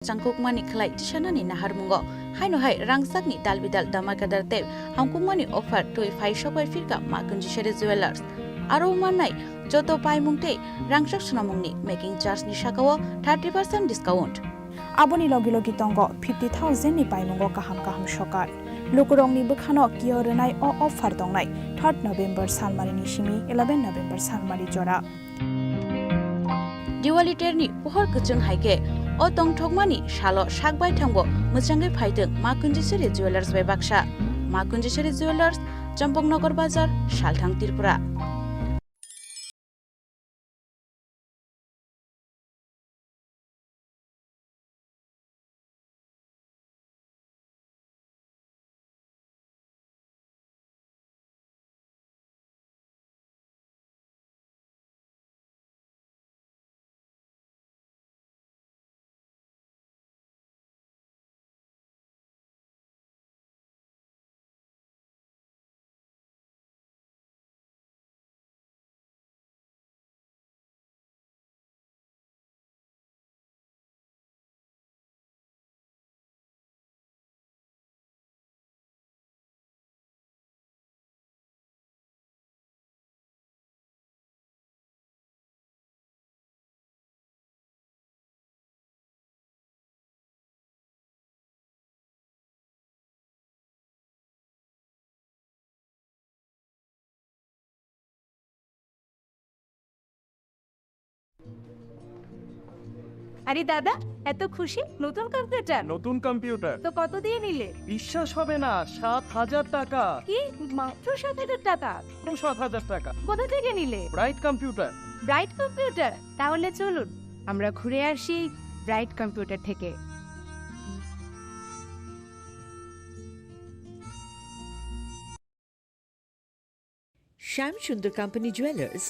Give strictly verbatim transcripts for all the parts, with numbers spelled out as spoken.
changkukmani khlai tisanani naharmungo. Haino hai rangchakni dalbidal damakadar tei hamkukmani offer twi phai sokbai phirkha Ma Kunjiswari Jewellers. Aro mannai joto paimung tei rangchak swnamungni making charge ni sakao thirty percent discount. Aboni logi logi tongo fifty thousand ni paimungo kaham kaham sokar. Lukurokni bwkhano kio rwnai o offer tongnai third November salmari ni simi eleven November salmari jora. Diwali terni pohor kwchwng hai khe o tongthokmani salo sak baithangbo mwchangwi phaitwng Ma Kunjiswari Jewellers bai baksa. Ma Kunjiswari Jewellers, Champaknagar Bazar, Salthang, Tripura. আরে দাদা, এত খুশি? নতুন কম্পিউটার? নতুন কম্পিউটার। তো কত দিয়ে নিলে? বিশ্বাস হবে না, সাত হাজার টাকা। কি? মাত্র সাত হাজার টাকা? মাত্র সাত হাজার টাকা। কোথা থেকে নিলে? Bright computer. Bright computer? তাহলে চলুন, আমরা ঘুরে আসি ব্রাইট কম্পিউটার থেকে। শ্যাম সুন্দর কোম্পানি জুয়েলার্স,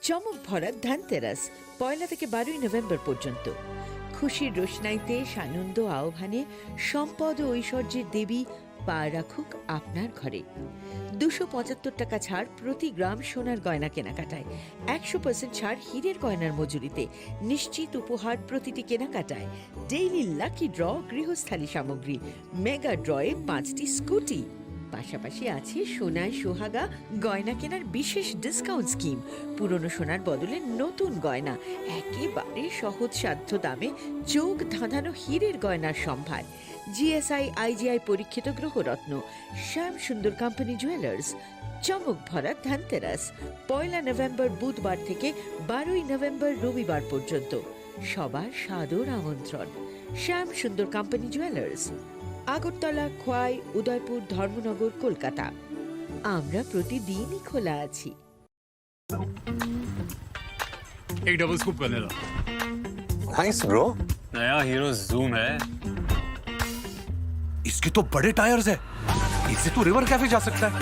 চমক ভরা ধনতেরাস, পয়লা থেকে বারোই নভেম্বর পর্যন্ত। খুশির রোশনাইতে, সানন্দ আহ্বানে, সম্পদ ও ঐশ্বর্যের দেবী পা রাখুক আপনার ঘরে। দুশো পঁচাত্তর টাকা ছাড় প্রতি গ্রাম সোনার গয়না কেনাকাটায়, একশো পার্সেন্ট ছাড় হীরের গয়নার মজুরিতে, নিশ্চিত উপহার প্রতিটি কেনাকাটায়, ডেইলি লাকি ড্র, গৃহস্থালী সামগ্রী, মেগা ড্রয়ে পাঁচটি স্কুটি। পাশাপাশি আছে সোনায় সোহাগা গয়না কেনার বিশেষ ডিসকাউন্ট স্কিম। পুরনো সোনার বদলে নতুন গয়না, একেবারে সহজসাধ্য দামে চোখ ধাঁধানো হীরের গয়নার সম্ভার। জিএসআই আইজিআই পরীক্ষিত গ্রহরত্ন, শ্যাম সুন্দর কোম্পানি জুয়েলার্স। চমক ভরা ধনতেরাস, পয়লা নভেম্বর বুধবার থেকে বারোই নভেম্বর রবিবার পর্যন্ত। সবার সাদর আমন্ত্রণ। শ্যাম সুন্দর কোম্পানি জুয়েলার্স, আগরতলা, খোয়াই, উদয়পুর, ধর্মনগর, কলকাতা। আমরা প্রতিদিনই খোলা আছি। एक double scoop vanilla. Thanks bro. नया हीरो जूम है। इसके तो बड़े टायर्स है, इससे तो रिवर कैफे जा सकता है।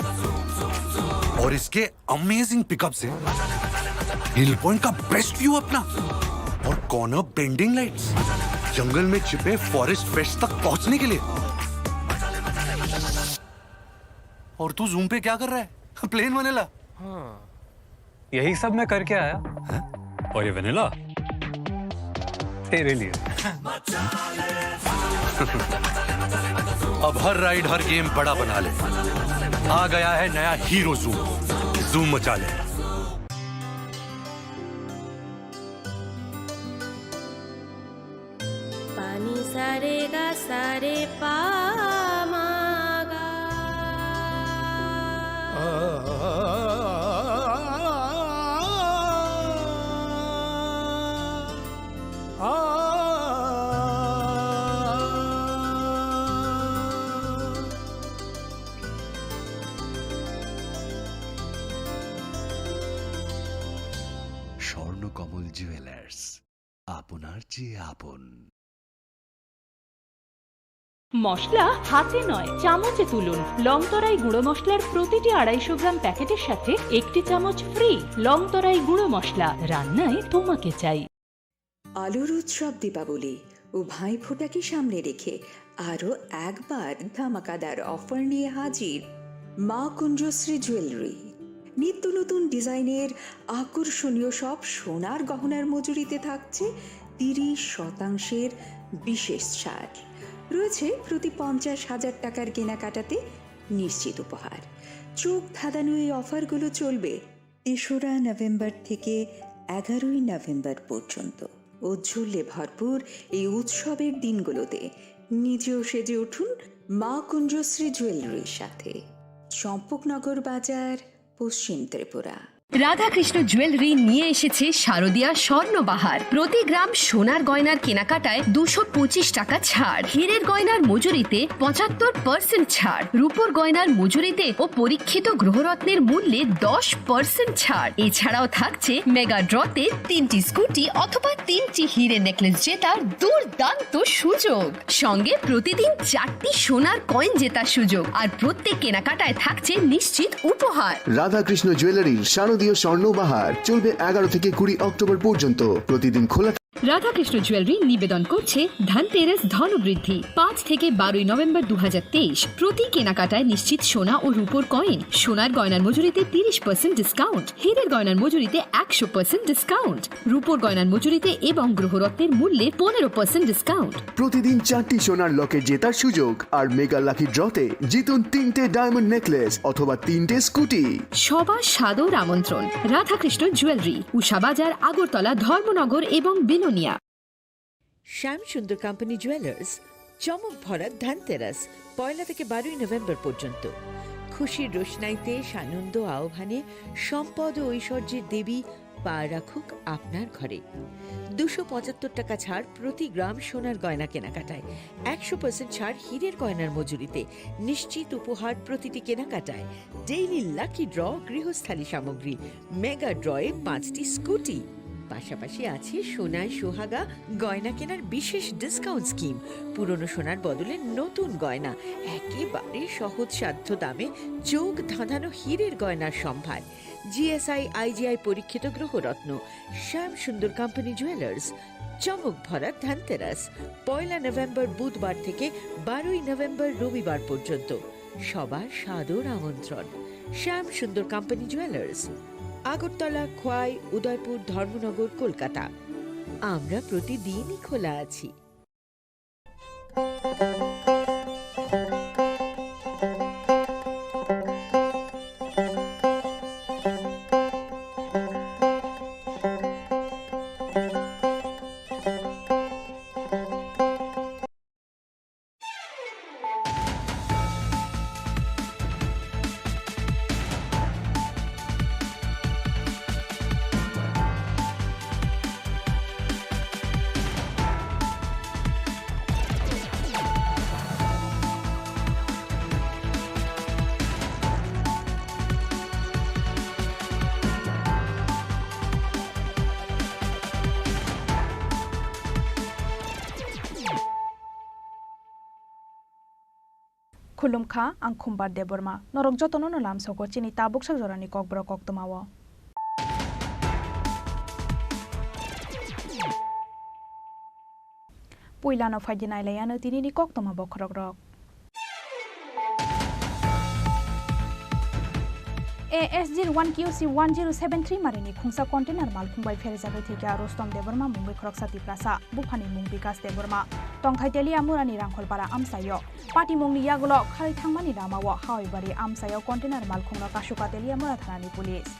और इसके अमेजिंग पिकअप्स हैं। हिल पॉइंट का बेस्ट व्यू अपना। और कॉर्नर बेंडिंग लाइट्स। जंगल में छिपे फॉरेस्ट फ्रेश तक पहुंचने के लिए। और तू जूम पे क्या कर रहा है? Plane vanilla. हाँ। यही सब मैं करके आया। हैं? और ये वनीला तेरे लिए। अब हर राइड, हर गेम बड़ा बना ले। आ गया है नया हीरो जूम। जूम मचा ले। Pani sa re ga sa re pa ma ga. Swarnakamal jewellers, আপনার চেয়ে আপন। মশলা হাতে নয়, চামচে তুলুন। লংতরাই গুঁড়ো মশলার প্রতিটি আড়াইশো গ্রাম প্যাকেটের সাথে একটি চামচ ফ্রি। লংতরাই গুঁড়ো মশলা, রান্নায় তোমাকে চাই। আলোর উৎসব দীপাবলি ও ভাইফোঁটাকে সামনে রেখে আরও একবার ধামাকাদার অফার নিয়ে হাজির মা কুঞ্জশ্রী জুয়েলারি। নিত্য নতুন ডিজাইনের আকর্ষণীয় সব সোনার গহনার মজুরিতে থাকছে তিরিশ শতাংশের বিশেষ ছাড় রয়েছে প্রতি পঞ্চাশ হাজার টাকার কেনাকাটাতে নিশ্চিত উপহার। চোখ ধাঁধানো এই অফারগুলো চলবে তেসরা নভেম্বর থেকে এগারোই নভেম্বর পর্যন্ত। ঔজ্জ্বল্যে ভরপুর এই উৎসবের দিনগুলোতে নিজেও সেজে উঠুন মা কুঞ্জশ্রী জুয়েলারির সাথে। চম্পকনগর বাজার, পশ্চিম ত্রিপুরা। রাধাকৃষ্ণ জুয়েলারি নিয়ে এসেছে শারদীয়া স্বর্ণবাহার। প্রতি গ্রাম সোনার গয়নার কেনাকাটায় দুশো পঁচিশ টাকা ছাড়, হীরের গয়নার মজুরিতে পঁচাত্তর পার্সেন্ট ছাড়, রূপোর গয়নার মজুরিতে ও পরীক্ষিত গ্রহরত্নের মূল্যে দশ পার্সেন্ট ছাড়। এছাড়াও থাকছে মেগা ড্রতে তিনটি স্কুটি অথবা তিনটি হীরে নেকলেস জেতার দুর্দান্ত সুযোগ। সঙ্গে প্রতিদিন চারটি সোনার কয়েন জেতার সুযোগ, আর প্রত্যেক কেনাকাটায় থাকছে নিশ্চিত উপহার। রাধাকৃষ্ণ জুয়েলারির শারদীয় স্বর্ণবাহার চলবে এগারো থেকে কুড়ি অক্টোবর পর্যন্ত। প্রতিদিন খোলা। রাধাকৃষ্ণ জুয়েলারি নিবেদন করছে ধনতেরাস ধনবৃদ্ধি, পাঁচ থেকে বারোই নভেম্বর দু হাজার তেইশ। প্রতি কেনাকাটায় নিশ্চিত সোনা ও রূপোর কয়েন, সোনার গয়নার মজুরিতে তিরিশ পার্সেন্ট ডিসকাউন্ট, হীরের গয়নার মজুরিতে একশো পার্সেন্ট ডিসকাউন্ট, রূপোর গয়নার মজুরিতে এবং গ্রহরত্নের মূল্যে পনেরো পার্সেন্ট ডিসকাউন্ট। প্রতিদিন চারটি সোনার লকেট জেতার সুযোগ আর মেগা লাকি ড্রতে জিতুন তিনটে ডায়মন্ড নেকলেস অথবা তিনটে স্কুটি। সবার সাদর আমন্ত্রণ রাধাকৃষ্ণ জুয়েলারি, উষা বাজার, আগরতলা, ধর্মনগর এবং বিলোনিয়া। শ্যাম সুন্দর কোম্পানি জুয়েলার্স, চমক ভরা ধনতেরাস, পয়লা থেকে বারোই নভেম্বর পর্যন্ত। খুশির রোশনাইতে সানন্দ আহ্বানে সম্পদ ও ঐশ্বর্যের দেবী পা রাখুক আপনার ঘরে। দুশো পঁচাত্তর টাকা ছাড় প্রতি গ্রাম সোনার গয়না কেনাকাটায়, একশো পার্সেন্ট ছাড় হীরের গয়নার মজুরিতে, নিশ্চিত উপহার প্রতিটি কেনাকাটায়, ডেইলি লাকি ড্র, গৃহস্থালী সামগ্রী, মেগা ড্রয়ে পাঁচটি স্কুটি। পাশাপাশি আছে সোনায় সোহাগা গয়না কেনার বিশেষ ডিসকাউন্ট স্কিম, পুরনো সোনার বদলে নতুন গয়না, একেবারে সহজসাধ্য দামে চোখ ধাঁধানো হীরের গয়নার সম্ভার। জিএসআই, আইজিআই পরীক্ষিত গ্রহরত্ন। শ্যাম সুন্দর কোম্পানি জুয়েলার্স, চমক ভরা ধনতেরাস, পয়লা নভেম্বর বুধবার থেকে বারোই নভেম্বর রবিবার পর্যন্ত। সবার সাদর আমন্ত্রণ। শ্যাম সুন্দর কোম্পানি জুয়েলার্স, আগরতলা, খোয়াই, উদয়পুর, ধর্মনগর, কলকাতা। আমরা প্রতিদিনই খোলা আছি। Khulumkha, ang Khumbar Debbarma. Norok jotono no lamsogo chini tabuksa jorani kokborok koktwmao. Puilano phaidi nailaiano tinini koktwma bokhorokrok. A S G one Q C one zero seven three marini khungsa container malkhung bai pherjagwi thwikha Rustom Debbarma mungwi khoroksa Tiprasa, buphani mung Bikas Debbarma. Tongthai Teliamurani Rangkholpara amchaio. Patimungni yagulo kharwi thangmani lamao Hawaibari amchaio container malkhungno kasuka Teliamura thanani police.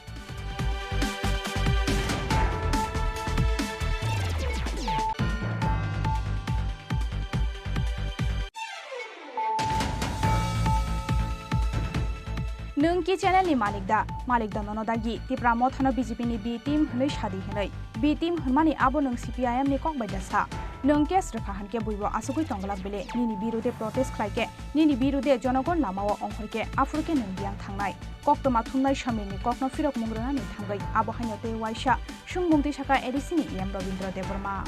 Nwng ki channel ni malik da? Malik da nono dagi? Tipra Mothano B J P ni B team hwnwi sadi hwnwi. B team hwnmani abo nwng C P I M ni kok bai da sa? Nwng case rwkha hwn khe buibo asugwi tongglak bele? Nini birude protest khlai khe, nini birude jonogon lamao ongkhor khe, aphuru khe nwng biyang thangnai. Koktwma thumnai Samirni kokno phirokmung rwnani thangwi abo haino tei uaisa swngmung twi sakha A D C ni E M Robindra Debbarma.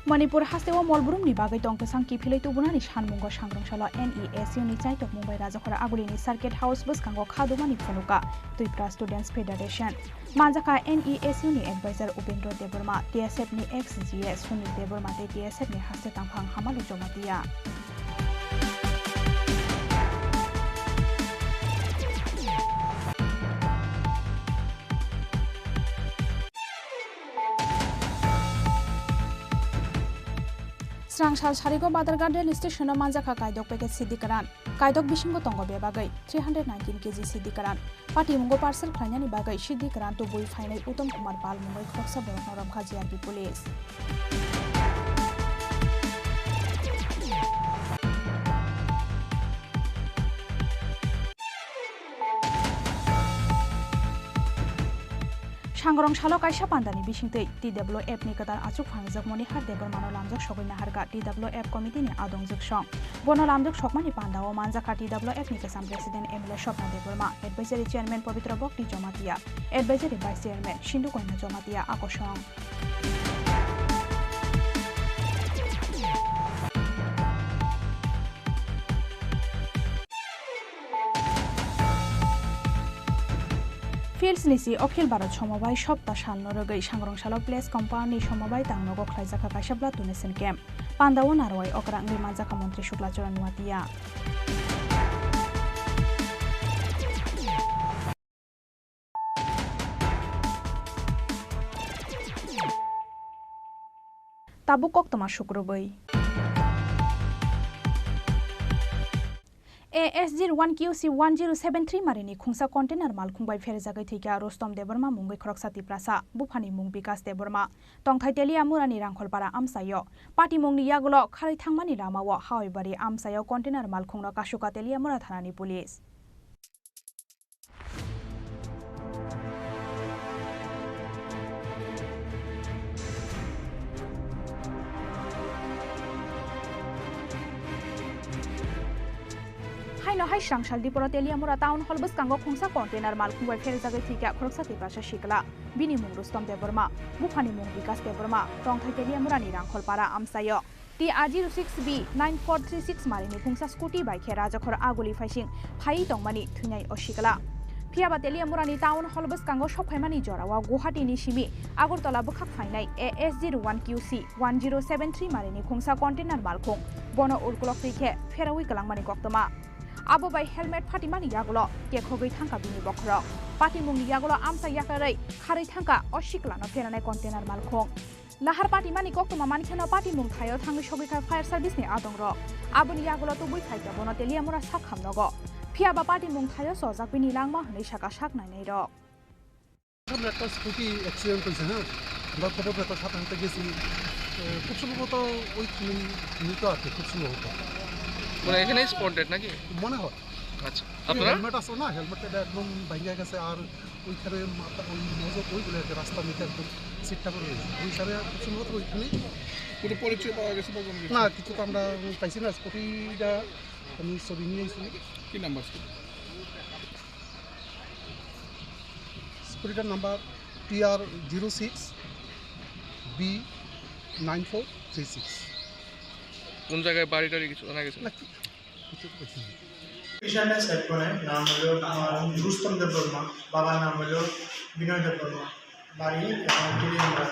Manipur hasteo molbrumni bagwi tong kwchang kiphilwi tubunani sanmungo sangrwngsalo N E S U ni chaitokmung bai Rajakhora Agulini Circuit House bwskango kha dumani phunukha Twipra Students Federation. Manjakha N E S U ni advisor Upendra Debbarma, T S F ni ex G A Sunil Debbarma tei T S F ni haste tangphang Hamalu Jamatia. Swrang sal sarigo Badharghat rail station-o manjakha kaidok packet sidi kwran. Kaidok bisingo tongo bebagwi three hundred nineteen K G sidi kwran. Patimungo parcel khlainani bagwi sidi kwran tubui phainai Uttom Kumar Pal mungwi khoroksa borokno romkha G R B police. Sangrong salo kaisa pandani bisingtwi T W F ni kwtal achuk phangjak Monihar Debbarmano lamjak sogwi naharkha T W F committee ni adongjwk song. Bono lamjak sokmani pandao manjakha T W F ni kwcham president M L A Swapna Debbarma, advisory chairman Pabitra Bhakti Jamatia, advisory vice chairman Sindhu Koina Jamatia akosong. Fields ni si Akhil Bharat Somobai Sopta salno rwgwi Sangrong salo Place Compound ni Somobai tangnogo khlaijakha kaisa blood donation camp. Pandao narwai okra wngwi manjakha Montri Shukla Charan Nuatia. Tabuk koktwma sukrubwi. A S zero one Q C one zero seven three marini khungsa container malkhung bai pherjagwi thwikha Rustom Debbarma mungwi khoroksa Tiprasa, buphani mung Bikas Debbarma, tongthai Teliamurani Rangkholpara amchaio. Patimungni yagulo kharwi thangmani lamao Hawaibari amchaio container malkhungno kasukha Teliamura thanani police. Haino hai swrang sal diporo Teliamura Town Hall bwskango khungsa container malkhung bai pherjagwi thwikha khoroksa Tiprasa sikla. Bini mung Rustom Debbarma, buphani mung Bikas Debbarma, tongthai Teliamurani Rangkholpara amchaio. T R zero six B nine four three six marini khungsa scooty bai khe Rajakhor Aguli phaising phaiwi tongmani thwinai o sikla. Phiyaba Teliamurani Town Hall bwskango sokphaimani jorao Guwahati ni simi Agartala bwkhak phainai A S zero one Q C one zero seven three marini khungsa container malkhung bono urkulok twi khe pherawi kwlangmani koktwma. Abo bai helmet phatimani yagulo kekhogwi thangkha bini bokhorok. Patimungni yagulo amsa yakarwi kharwi thangkha o siklano pheranai container malkhung. Nahar patimani koktwma mankheno patimung thaio thangwi sogwikha fire service ni adongrok. Aboni yagulo tubui phaikha bono Teliamura sakham nogo. Phiyaba patimung thaio chojak bini langma hwnwi sakha sak nainairok. সামনে একটা scooty accident হয়েছে, হ্যাঁ, আমরা খবর পেয়ে সাথে সাথে গেছি। এ, খুব সম্ভবত ওই খুনি, খুনি তো আর কি, খুব সম্ভবত। মানে এখানেই স্পটেড নাকি? মনে হয়। আচ্ছা, আপনারা? হেলমেট আছে না, হেলমেটটা একদম ভাঙে গেছে, আর ওইখানে মাথা, ওই নজর ওই বলে আর কি, রাস্তার নিচে একদম সিটটা পড়ে রয়েছে। ওই হিসাবে খুব সম্ভবত ওইখানেই। কোনো পরিচয় পাওয়া গেছে বা কোনো কিছু? না, কিছু তো আমরা পাইছি না। স্কুটিটা আমি ছবি নিয়ে এসেছি। কি নাম্বার স্কুটি? স্কুটিটার number T R zero six B nine four three six। কোন জায়গায় বাড়ি টাড়ি কিছু জানা গেছে? না, কি-, কিছু তো কিছু নেই। পিছনে সাইড করে নাম হলো আমার রুস্তম দেববর্মা, বাবার নাম হলো বিনয় দেববর্মা, বাড়ি আমার টিভি নাম্বার।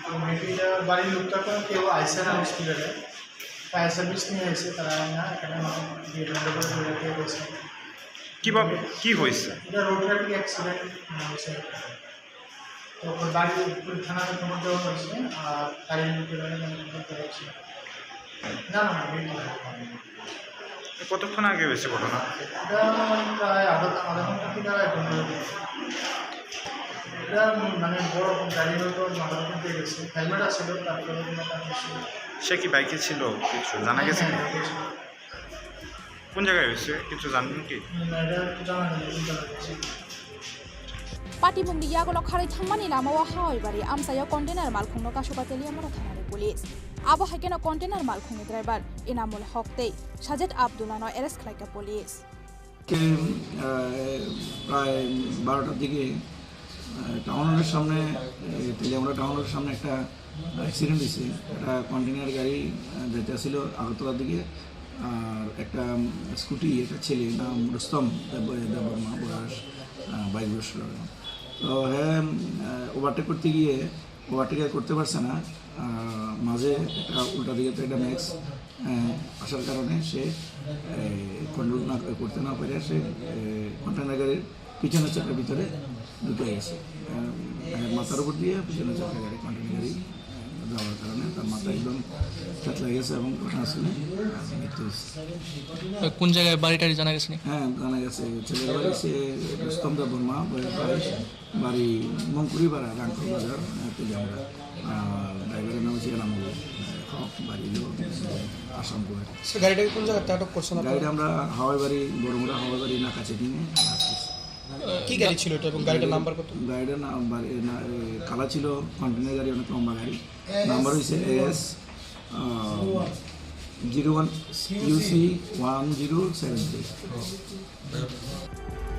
তো মেয়েটির বাড়ির লোকটা তো কেউ আইসে না হসপিটালে, ফায়ার সার্ভিস নিয়ে এসে তারা না এখানে আমার বিয়ে করে দিয়ে গেছে। কিভাবে, কি হয়েছে? এটা রোড ট্রাফিক অ্যাক্সিডেন্ট হয়েছে। তো ওর বাড়ি পুলিশ থানাতে খবর দেওয়া হয়েছে, আর গাড়ি নিয়ে বেরোলে মানে খবর দেওয়া হয়েছে। না, না, না, বিয়ে করে। কতক্ষণ আগে হয়েছে ঘটনা? এটা প্রায় আধা, আধা ঘন্টা কি দাঁড়ায় পনেরো মিনিট। এটা মানে বড় গাড়ি হয়তো মাথার উপর দিয়ে গেছে, হেলমেট আছিল, তারপরে কোনো কাজ ছিল। সে কি বাইকে ছিল? কিছু জানা গেছে? হ্যাঁ, বাইকে ছিল। কোন জায়গায় হয়েছে? কিছু জানেন কি? না, এটা একটু জানা নেই, কোন জায়গায় হয়েছে। Patimungni yagulo kharwi thangmani lamao Hawaibari amchaio container malkhungno kasukha Teliamura thanani police. Abo hai kheno container malkhungni driver Inamul Hok tei Sajed Abdullano arrest khlaikha police. কে, আহ, প্রায় বারোটার দিকে, আহ, টাউন হলের সামনে, আহ, তেলিয়ামুড়া টাউন হলের সামনে একটা অ্যাক্সিডেন্ট হয়েছে। একটা কন্টেনার গাড়ি, আহ, যাইতেছিল আগরতলার দিকে, আর একটা, উম, স্কুটি, একটা ছেলে, নাম রুস্তম দেব-, দেববর্মা, বয়স, আহ, বাইশ বছর। তো হ্যাঁ, উম, আহ, ওভারটেক করতে গিয়ে ওভারটেক আর করতে পারছে না। আহ, মাঝে একটা উল্টা দিকে তো একটা ম্যাক্স, আহ, আসার কারণে সে, আহ, কন্ট্রোল না করতে না পেরে সে, আহ, কন্টেনার গাড়ির পিছনের চাকার ভিতরে ঢুকে গেছে। আহ, আহ, মাথার উপর দিয়ে পিছনের চাকা গাড়ি, কন্টেনার গাড়ি, আহ, যাওয়ার কারণে তার মাথা একদম থেতলে গেছে এবং ঘটনাস্থলে মৃত্যু হয়েছে। কোন জায়গায় বাড়ি টাড়ি জানা গেছে নি? হ্যাঁ, জানা গেছে। ছেলের বাড়ি সে রুস্তম দেব বর্মা, বয়স বাইশ, বাড়ি মঙ্কুরিপাড়া, রাংপুর বাজার, আহ, তেলিয়ামুড়া। আর ড্রাইভারের নাম হচ্ছে এনামুল হক, বাড়ি হলো আসাম গোয়ের। সে গাড়িটাকে কোন জায়গাতে আটক করছেন আপনারা? গাড়িটা আমরা হাওয়াই বাড়ি, বড়মুড়া হাওয়াই বাড়ি নাকা চেকিংয়ে আটক করছি। কি গাড়ি ছিল এটা এবং গাড়িটার নাম্বার কত? গাড়িটার নাম্বার, এ, না, এ, কালা ছিল, কন্টেনার গাড়ি, অনেক লম্বা গাড়ি। নাম্বার হইছে এস, আহ, zero one U C one zero seven three.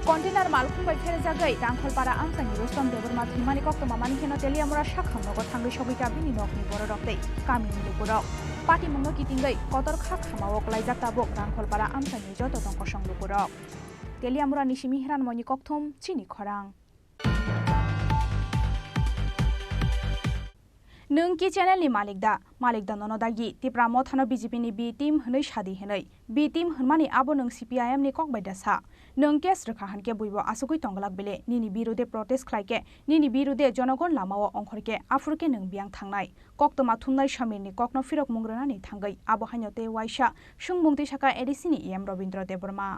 Container malkhung bai pherjagwi Rangkholpara amchaini Rustom Debbarma thwimani koktwma mani kheno Teliamura sakhang nogo thangwi sogwi kha bini nokni bororok tei kamini lukurok. Patimungno kitingwi kotor kha khamao klaijak tabuk Rangkholpara amchaini joto tongkosong lukurok. Teliamurani simi Hiranmoyni kokthum chini khorang. Nwng ki channel ni malik da? Malik da nono dagi? Tipra Motha no B J P ni B team hwnwi sadi hwnwi. B team hwnmani abo nwng C P I M ni kok bai da sa? Nwng case rwkha hwnkhe buibo asugwi tongglak bele? Nini birude protest khlai khe, nini birude jonogon lamao ongkhor khe, aphuru khe nwng biyang thangnai. Koktwma thumnai Samirni kokno phirokmung rwnani thangwi abo haino tei waisa swngmung twi saka A D C ni E M Robindra Debbarma.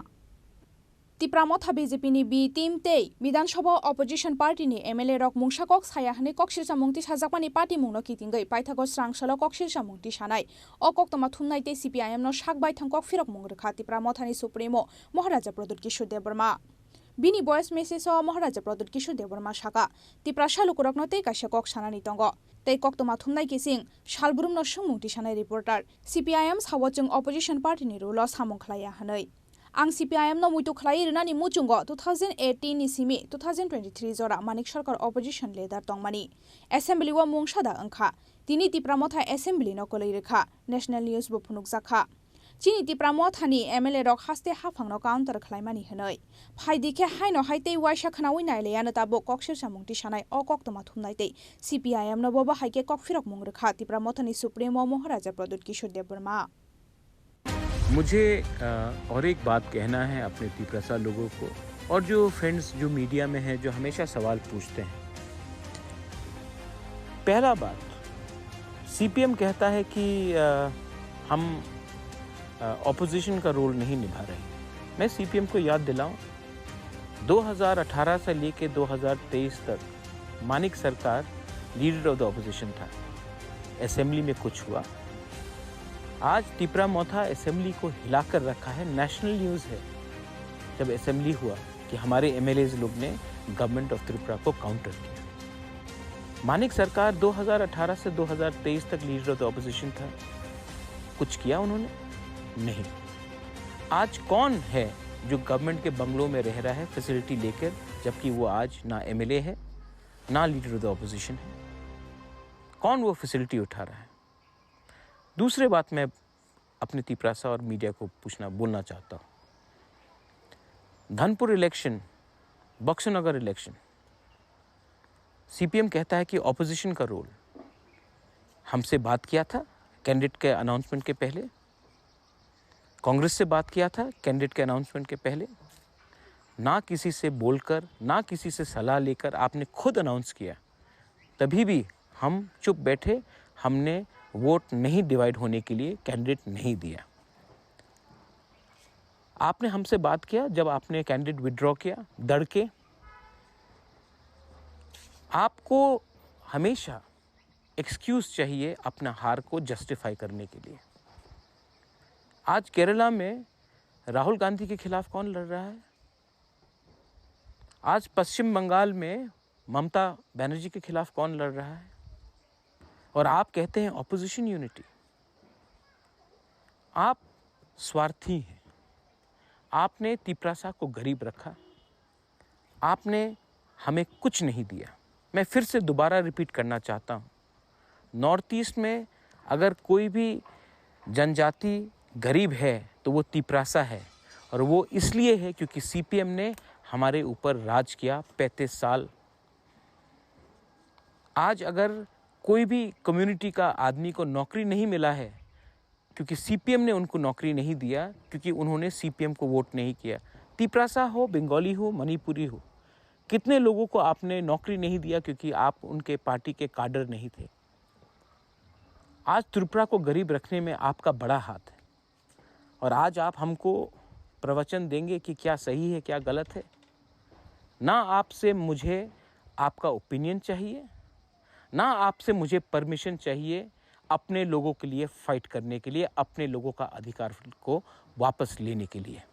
Tipra Motha B J P ni B team tei Bidhan Sabha opposition party ni M L A rok mungsa kok saya hwnwi kok silsa mung tisajakmani patimungno kitingwi paithago srang salo kok silsa mung tisanai. O koktwma thumnai tei C P I M no sak baithang kok phirokmung rwkha Tipra Motha ni Supremo Maharaja Pradyut Kishore Debbarma. Bini voice message o Maharaja Pradyut Kishore Debbarma saka, Tiprasa lukurokno tei kaisa kok sanani tongo. Tei koktwma thumnai kiching salbrumno swngmung tisanai reporter. C P I M sao chwng opposition party ni role o samung khlaiya hwnwi. Ang C P I M no muitu khlaiwi rwnani muchungo two thousand eighteen ni simi two thousand twenty-three jora Manik Sarkar opposition leader tongmani assembly o mungsa da wngkha. Tini Tipra Motha assembly no kwlwi rwkha, national news bo phunukjakha. Chini Tipra Motha ni M L A rok haste haphang no counter khlaimani hwnwi. Phaidi khe haino hai tei waisa khnaui nailaiya no tabuk kok sirsa mung tisanai o koktwma thumnai tei C P I M no bo bahai khe kok phirokmung rwkha Tipra Motha ni Supremo Maharaja Pradyut Kishore Debbarma. मुझे अ, और एक बात कहना है अपने तिप्रसा लोगों को और जो फ्रेंड्स जो मीडिया में हैं जो हमेशा सवाल पूछते हैं। पहला बात, सीपीएम कहता है कि अ, हम अपोजिशन का रोल नहीं निभा रहे। मैं सीपीएम को याद दिलाऊं, दो हज़ार अठारह से लेके दो हज़ार तेईस तक मानिक सरकार लीडर ऑफ द ऑपोजिशन था। असेंबली में कुछ हुआ, आज तिपरा मोथा असेंबली को हिलाकर रखा है, नेशनल न्यूज़ है। जब असेंबली हुआ कि हमारे एमएलएज लोग ने गवर्नमेंट ऑफ त्रिपुरा को काउंटर किया। मानिक सरकार दो हज़ार अठारह से दो हज़ार तेईस तक लीडर ऑफ द ऑपोजिशन था, कुछ किया उन्होंने? नहीं। आज कौन है जो गवर्नमेंट के बंगलों में रह रहा है फैसिलिटी लेकर, जबकि वो आज ना एमएलए है, ना लीडर ऑफ द ऑपोजिशन है? कौन वो फैसिलिटी उठा रहा है? दूसरे बात मैं अपने तिपरासा और मीडिया को पूछना, बोलना चाहता हूँ। धनपुर इलेक्शन, बक्सनगर इलेक्शन, सीपीएम कहता है कि ऑपोजिशन का रोल। हमसे बात किया था कैंडिडेट के अनाउंसमेंट के पहले, कांग्रेस से बात किया था कैंडिडेट के अनाउंसमेंट के पहले, ना किसी से बोलकर, ना किसी से सलाह लेकर आपने खुद अनाउंस किया, तभी भी हम चुप बैठे, हमने वोट नहीं डिवाइड होने के लिए कैंडिडेट नहीं दिया। आपने हमसे बात किया जब आपने कैंडिडेट विड्रॉ किया, दड़ के। आपको हमेशा एक्सक्यूज चाहिए अपना हार को जस्टिफाई करने के लिए। आज केरला में राहुल गांधी के खिलाफ कौन लड़ रहा है? आज पश्चिम बंगाल में ममता बनर्जी के खिलाफ कौन लड़ रहा है? और आप कहते हैं ऑपोजिशन यूनिटी। आप स्वार्थी हैं। आपने तिपरासा को गरीब रखा, आपने हमें कुछ नहीं दिया। मैं फिर से दोबारा रिपीट करना चाहता हूँ, नॉर्थ ईस्ट में अगर कोई भी जनजाति गरीब है तो वो तिपरासा है, और वो इसलिए है क्योंकि सीपीएम ने हमारे ऊपर राज किया पैंतीस साल। आज अगर कोई भी कम्युनिटी का आदमी को नौकरी नहीं मिला है क्योंकि सीपीएम ने उनको नौकरी नहीं दिया, क्योंकि उन्होंने सीपीएम को वोट नहीं किया। तिपरासा हो, बंगाली हो, मणिपुरी हो, कितने लोगों को आपने नौकरी नहीं दिया क्योंकि आप उनके पार्टी के काडर नहीं थे? आज त्रिपुरा को गरीब रखने में आपका बड़ा हाथ है। और आज आप हमको प्रवचन देंगे कि क्या सही है, क्या गलत है। ना आपसे मुझे आपका ओपिनियन चाहिए, ना आपसे मुझे परमिशन चाहिए अपने लोगों के लिए फाइट करने के लिए, अपने लोगों का अधिकार को वापस लेने के लिए।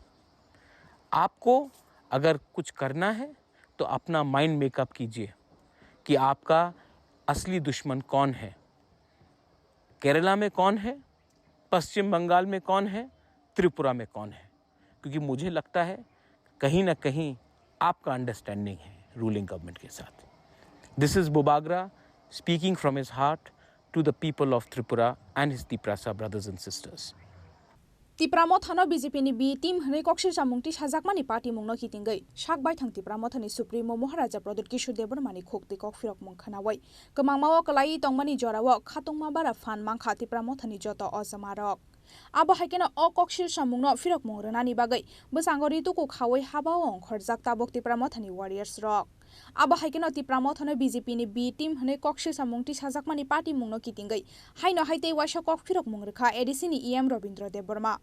आपको अगर कुछ करना है तो अपना माइंड मेकअप कीजिए कि आपका असली दुश्मन कौन है, केरला में कौन है, पश्चिम बंगाल में कौन है, त्रिपुरा में कौन है, क्योंकि मुझे लगता है कहीं ना कहीं आपका अंडरस्टैंडिंग है रूलिंग गवर्नमेंट के साथ। This is Bubagra speaking from his heart to the people of Tripura and his Tiprasa brothers and sisters. Tipra Mothano B J P ni B team hwnwi kok silsamung tisajakmani party mungno kitingwi sak baithang Tipra Mothani Supremo Maharaja Pradyut Kishore Debbarmani khuk twi kok phirokmung khwnawui kwmangmao kwlaiwi tongmani jorao khatungma bara phan mankha Tipra Mothani joto ojamarok. Abo hai kheno o kok silsamungno phirokmung rwnani bagwi bwskango rituku khaui habao ongkhorjak tabuk Tipra Mothani warriors rok. Abo hai kheno Tipra Mothano B J P ni B team hwnwi kok silsamung tisajakmani party mungno kitingwi haino hai tei waisa kok phirokmung rwkha A D C ni E M Robindra Debbarma.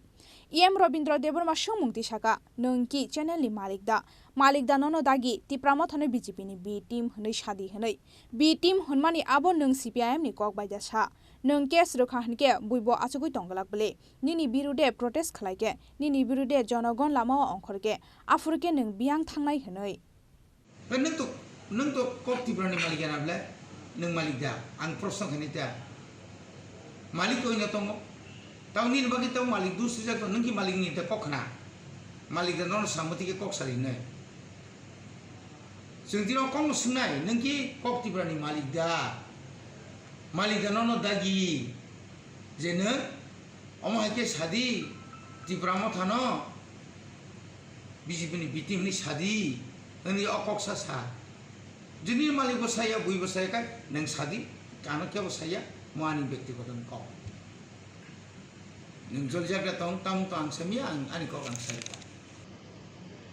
E M Robindra Debbarma swngmung tisaka, "Nwng ki channel ni malik da? Malik da nono dagi Tipra Mothano B J P ni B team hwnwi sadi hwnwi? B team hwnmani abo nwng C P I M ni kok bai da sa? Nwng case rwkha hwnkhe buibo achugwi tongglak bwle? Nini birude protest khlai khe, nini birude jonogon lamao ongkhor khe, aphuru khe nwng biyang thangnai hwnwi." Hei, nwng to, nwng to kok Tiprani malik ya na ble? Nwng malik da? Ang proshno khainai ta. Malik koi no tongo? Tamo nini bagwi tamo malik dusrijak tong, nwng ki malik ni ta kok khna? Malik da nono samwtwi khe kok sari hwnwi. Chwng tino kok no swngnai, nwng ki kok Tiprani malik da? Malik da nono dagi? Je nwng omo hai khe sadi, Tipra Mothano B J P ni B team hwnwi sadi, hwnwi o kok sa sa. Jini malik bo saya, bui bo saya kai, nwng sadi, kano kebo saya, mo ani byaktigoto ni kok. Nwng jol jaga tong, tamo to ang samiya, ang ani kok ang saya.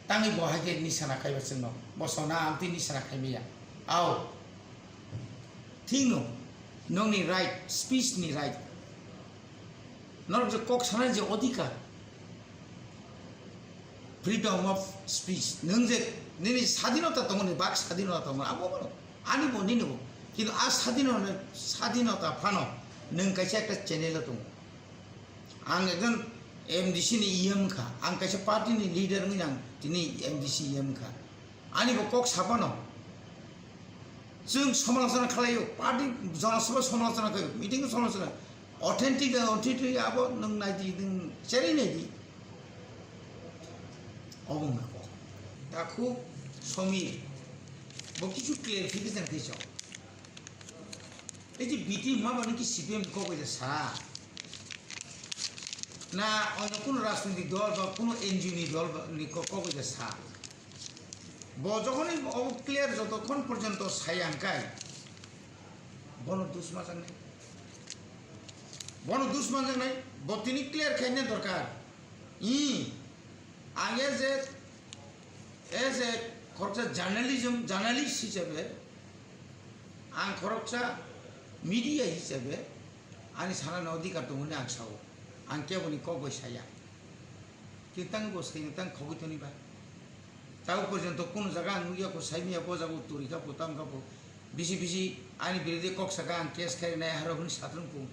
Tangwi bo hai khe nisana khaiba chwngno, bo sona ang twi nisana khaimiya. Ao. Thikno, nokni right, speech ni right. Norok je kok sanani je odhikar, freedom of speech, nwng je nini sadinota tongo, ni bak sadinota tongo, abo bono, ani bo, nini bo. Kintu a sadinota, sadinota phano nwng kaisa ekta channel o tongo. Ang ekjon M D C ni E M kha, ang kaisa party ni leader wngwi ang tini M D C E M kha. Ani bo kok saphano. Chwng somalochona khlaio, party jona sabha somalochona khlaio, meeting somalochona. Authentic, authentic abo nwng naidi, nwng cherwi naidi. Obo wngkha kok. Takhuk Somir, bo kisu clarification khe chok. Ei je B T hwnma bo nini C P M ni kok bai sa? Na onno kuno rajnitik dol ba kuno N G O ni dol ba ni kok, kok bai sa? Bo jokhonwi obo clear jotokhon porjonto saya hwnkhai, bono dusmajaknai. Bono dusmajaknai, bo tini clear khaina dorkar. I, ang as a, as a khoroksa journalism, journalist hisabe, ang khoroksa media hisabe, ani sanani odhikar tongo hwnwi ang sao. Ang keboni kok bai saya. Kintu tang bo saino tang khogwi toni ba. Tabo porjonto kuno jaga ang nukya kho, saimya kho, jaga turi kha pho, tam kha pho. Bisi bisi ani birodhe kok saka ang case khai nai harok hwnwi satrung pung.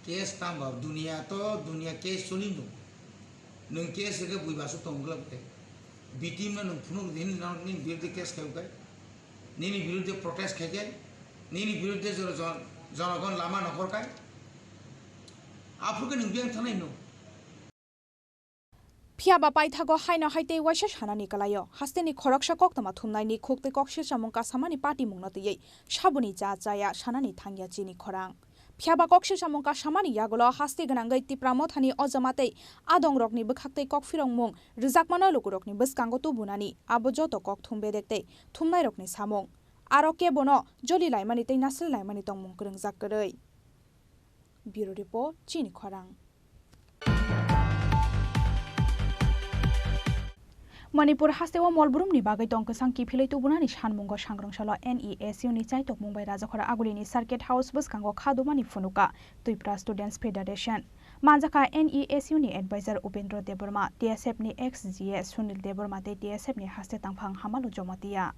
Case tang ba, dunia to, dunia case choli no. Nwng case rwkhe bui basu tong glak te. B T M no nwng phunuk di hwnwi nini birodhe case khai ukai. Nini birodhe protest khai khe, nini birodhe jor-, jon-, jonogon lama nokhor khai. Aphuru khe nwng biyang thanai hwno. Phiya ba paithago haino hai tei waisa sanani kwlaio. Hasteni khoroksa koktwma thumnaini khuk tei kok silsamung kasamani patimungno twiwi saboni cha chaya sanani thangya chini khorang. Phiya ba kok silsamung kasamani yagulo haste gwnangwi Tipra Mothani ojama tei adongrokni bwkhaktwi kok phirokmung rwjakmano lukurokni bwskango tubunani abo joto kok thum bedek tei thumnairokni samung. Aro kebono joli laimani tei nasri laimani tongmung kwrwngjak kwrwi. Bureau Report, Chini Khorang. Manipur hasteo mol brumni bagwi tong kwchang kiphilwi tubunani sanmungo sangrong salo N E S U ni chaitokmung bai Rajakhor Agulini Circuit House bwskango kha dumani phunuka Twipra Students Federation. Manjakha N E S U ni advisor Upendra Debbarma, T S F ni ex G S Sunil Debbarma tei T S F ni haste tangphang Hamalu Jomatia.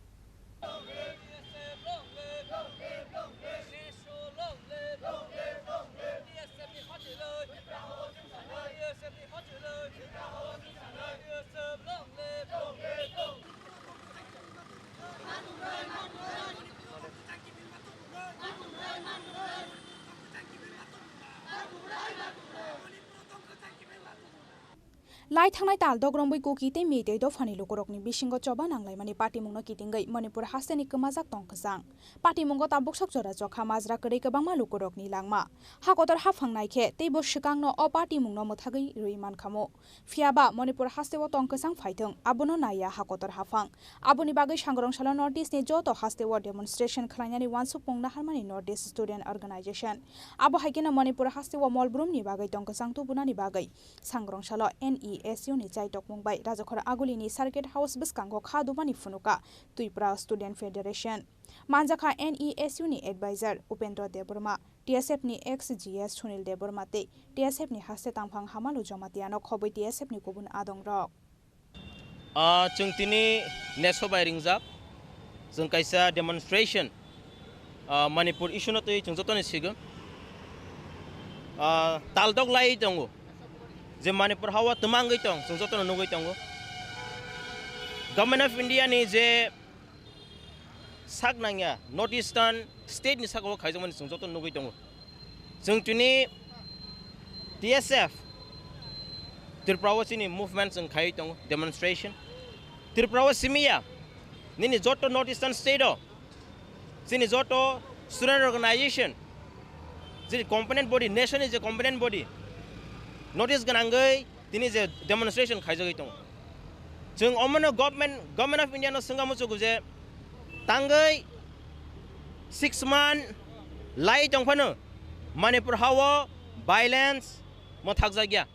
Lai thangnai tal dok romwi Kuki tei Meitei dophani lukurokni bisingo choba nanglaimani patimungno kitingwi Manipur hasteni kwmajak tong kwchang. Patimungo tabuk sok jora chokha majra kwrwi kwbangma lukurokni langma. Hakotor haphang naikhe teibo swkangno o patimungno mwthagwi rwi mankhamu. Phiyaba Manipur hasteo tong kwchang phaithwng, abono naiya hakotor haphang. Aboni bagwi sangrong salo North East ni joto hasteo demonstration khlainani uansukmung naharmani North East Student Organization. Abo hai kheno Manipur hasteo mol brumni bagwi tong kwchang tubunani bagwi sangrong salo N E S U ni chaitokmung bai Rajakhor Agulini Circuit House bwskango kha dumani phunuka Twipra Student Federation. Manjakha N E S U ni advisor Upendra Debbarma, T S F ni ex G S Sunil Debbarma tei T S F ni haste tangphang Hamalu Jomatiano khobwi T S F ni kubun adongrok. Ah, chwng tini neso bai ringjak, chwng kaisa demonstration, ah, Manipur issue no twi chwng jotoni sigo. Ah, taldok lai tongo je Manipur hawa twmangwi tong, chwng jotono nugwi tongo. Government of India ni je sak nangya North Eastern state ni saka o khaijakmani chwng joto nugwi tongo. Chwng tini T S F Tripura o chini movement chwng khaiwi tongo, demonstration. Tripura o simiya nini joto North Eastern state o chini joto student organization, chini component body, nation ni je component body, notice gwnangwi tini je demonstration khaijagwi tongo. Chwng omono government, Government of India no swngna muchugo je tangwi six month lai tongphano Manipur hao violence mwthakjakya.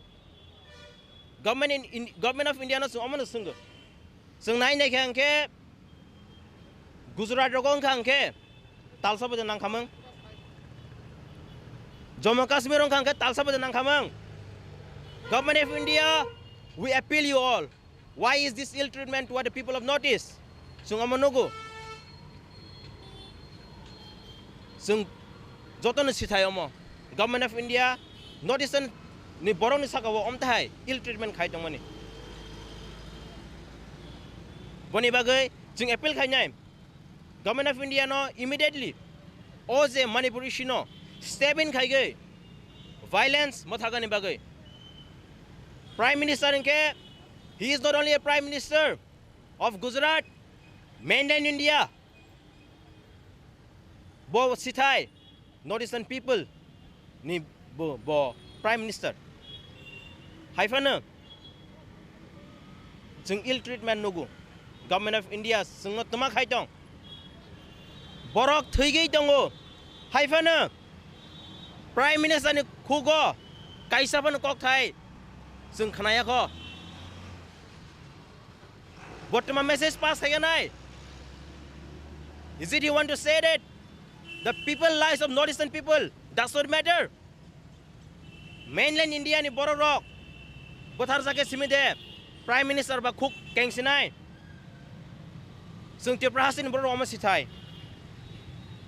Government in, in, Government of India no chwng omono swnggo. Chwng nai naikha hwnkhe Gujarat rogo wngkha hwnkhe talsa bai nangkhamung. Jammu Kashmir wngkha hwnkhe talsa bai nangkhamung. Government of India, we appeal you all. Why is this ill treatment toward the people of North East? Chwng omo nugo. Chwng jotono sithai omo. Government of India, North Eastern ni borokni saka o omtahai ill treatment khai tongmani. Boni bagwi chwng appeal khainai Government of India no immediately o je Manipur issue no step in khaigwi violence mwthagani bagwi. Prime Minister hwnkhe, he is not only a Prime Minister of Gujarat, mainland India, bo sithai North Eastern people ni bo, bo Prime Minister. Haiphano chwng ill treatment nugo. Government of India chwngno twma khai tong. Borok thwigwi tongo. Haiphano Prime Minister ni khugo kaisa phano kokthai chwng khnaya kho. Bo twma message pass khaigwnai. Is it he want to say that the people lives of North Eastern people does not matter? Mainland India ni borok rok bwtharjak khe simi de Prime Minister ba khuk kengsinai. Chwng Tripura hasteni borok rok omo sithai.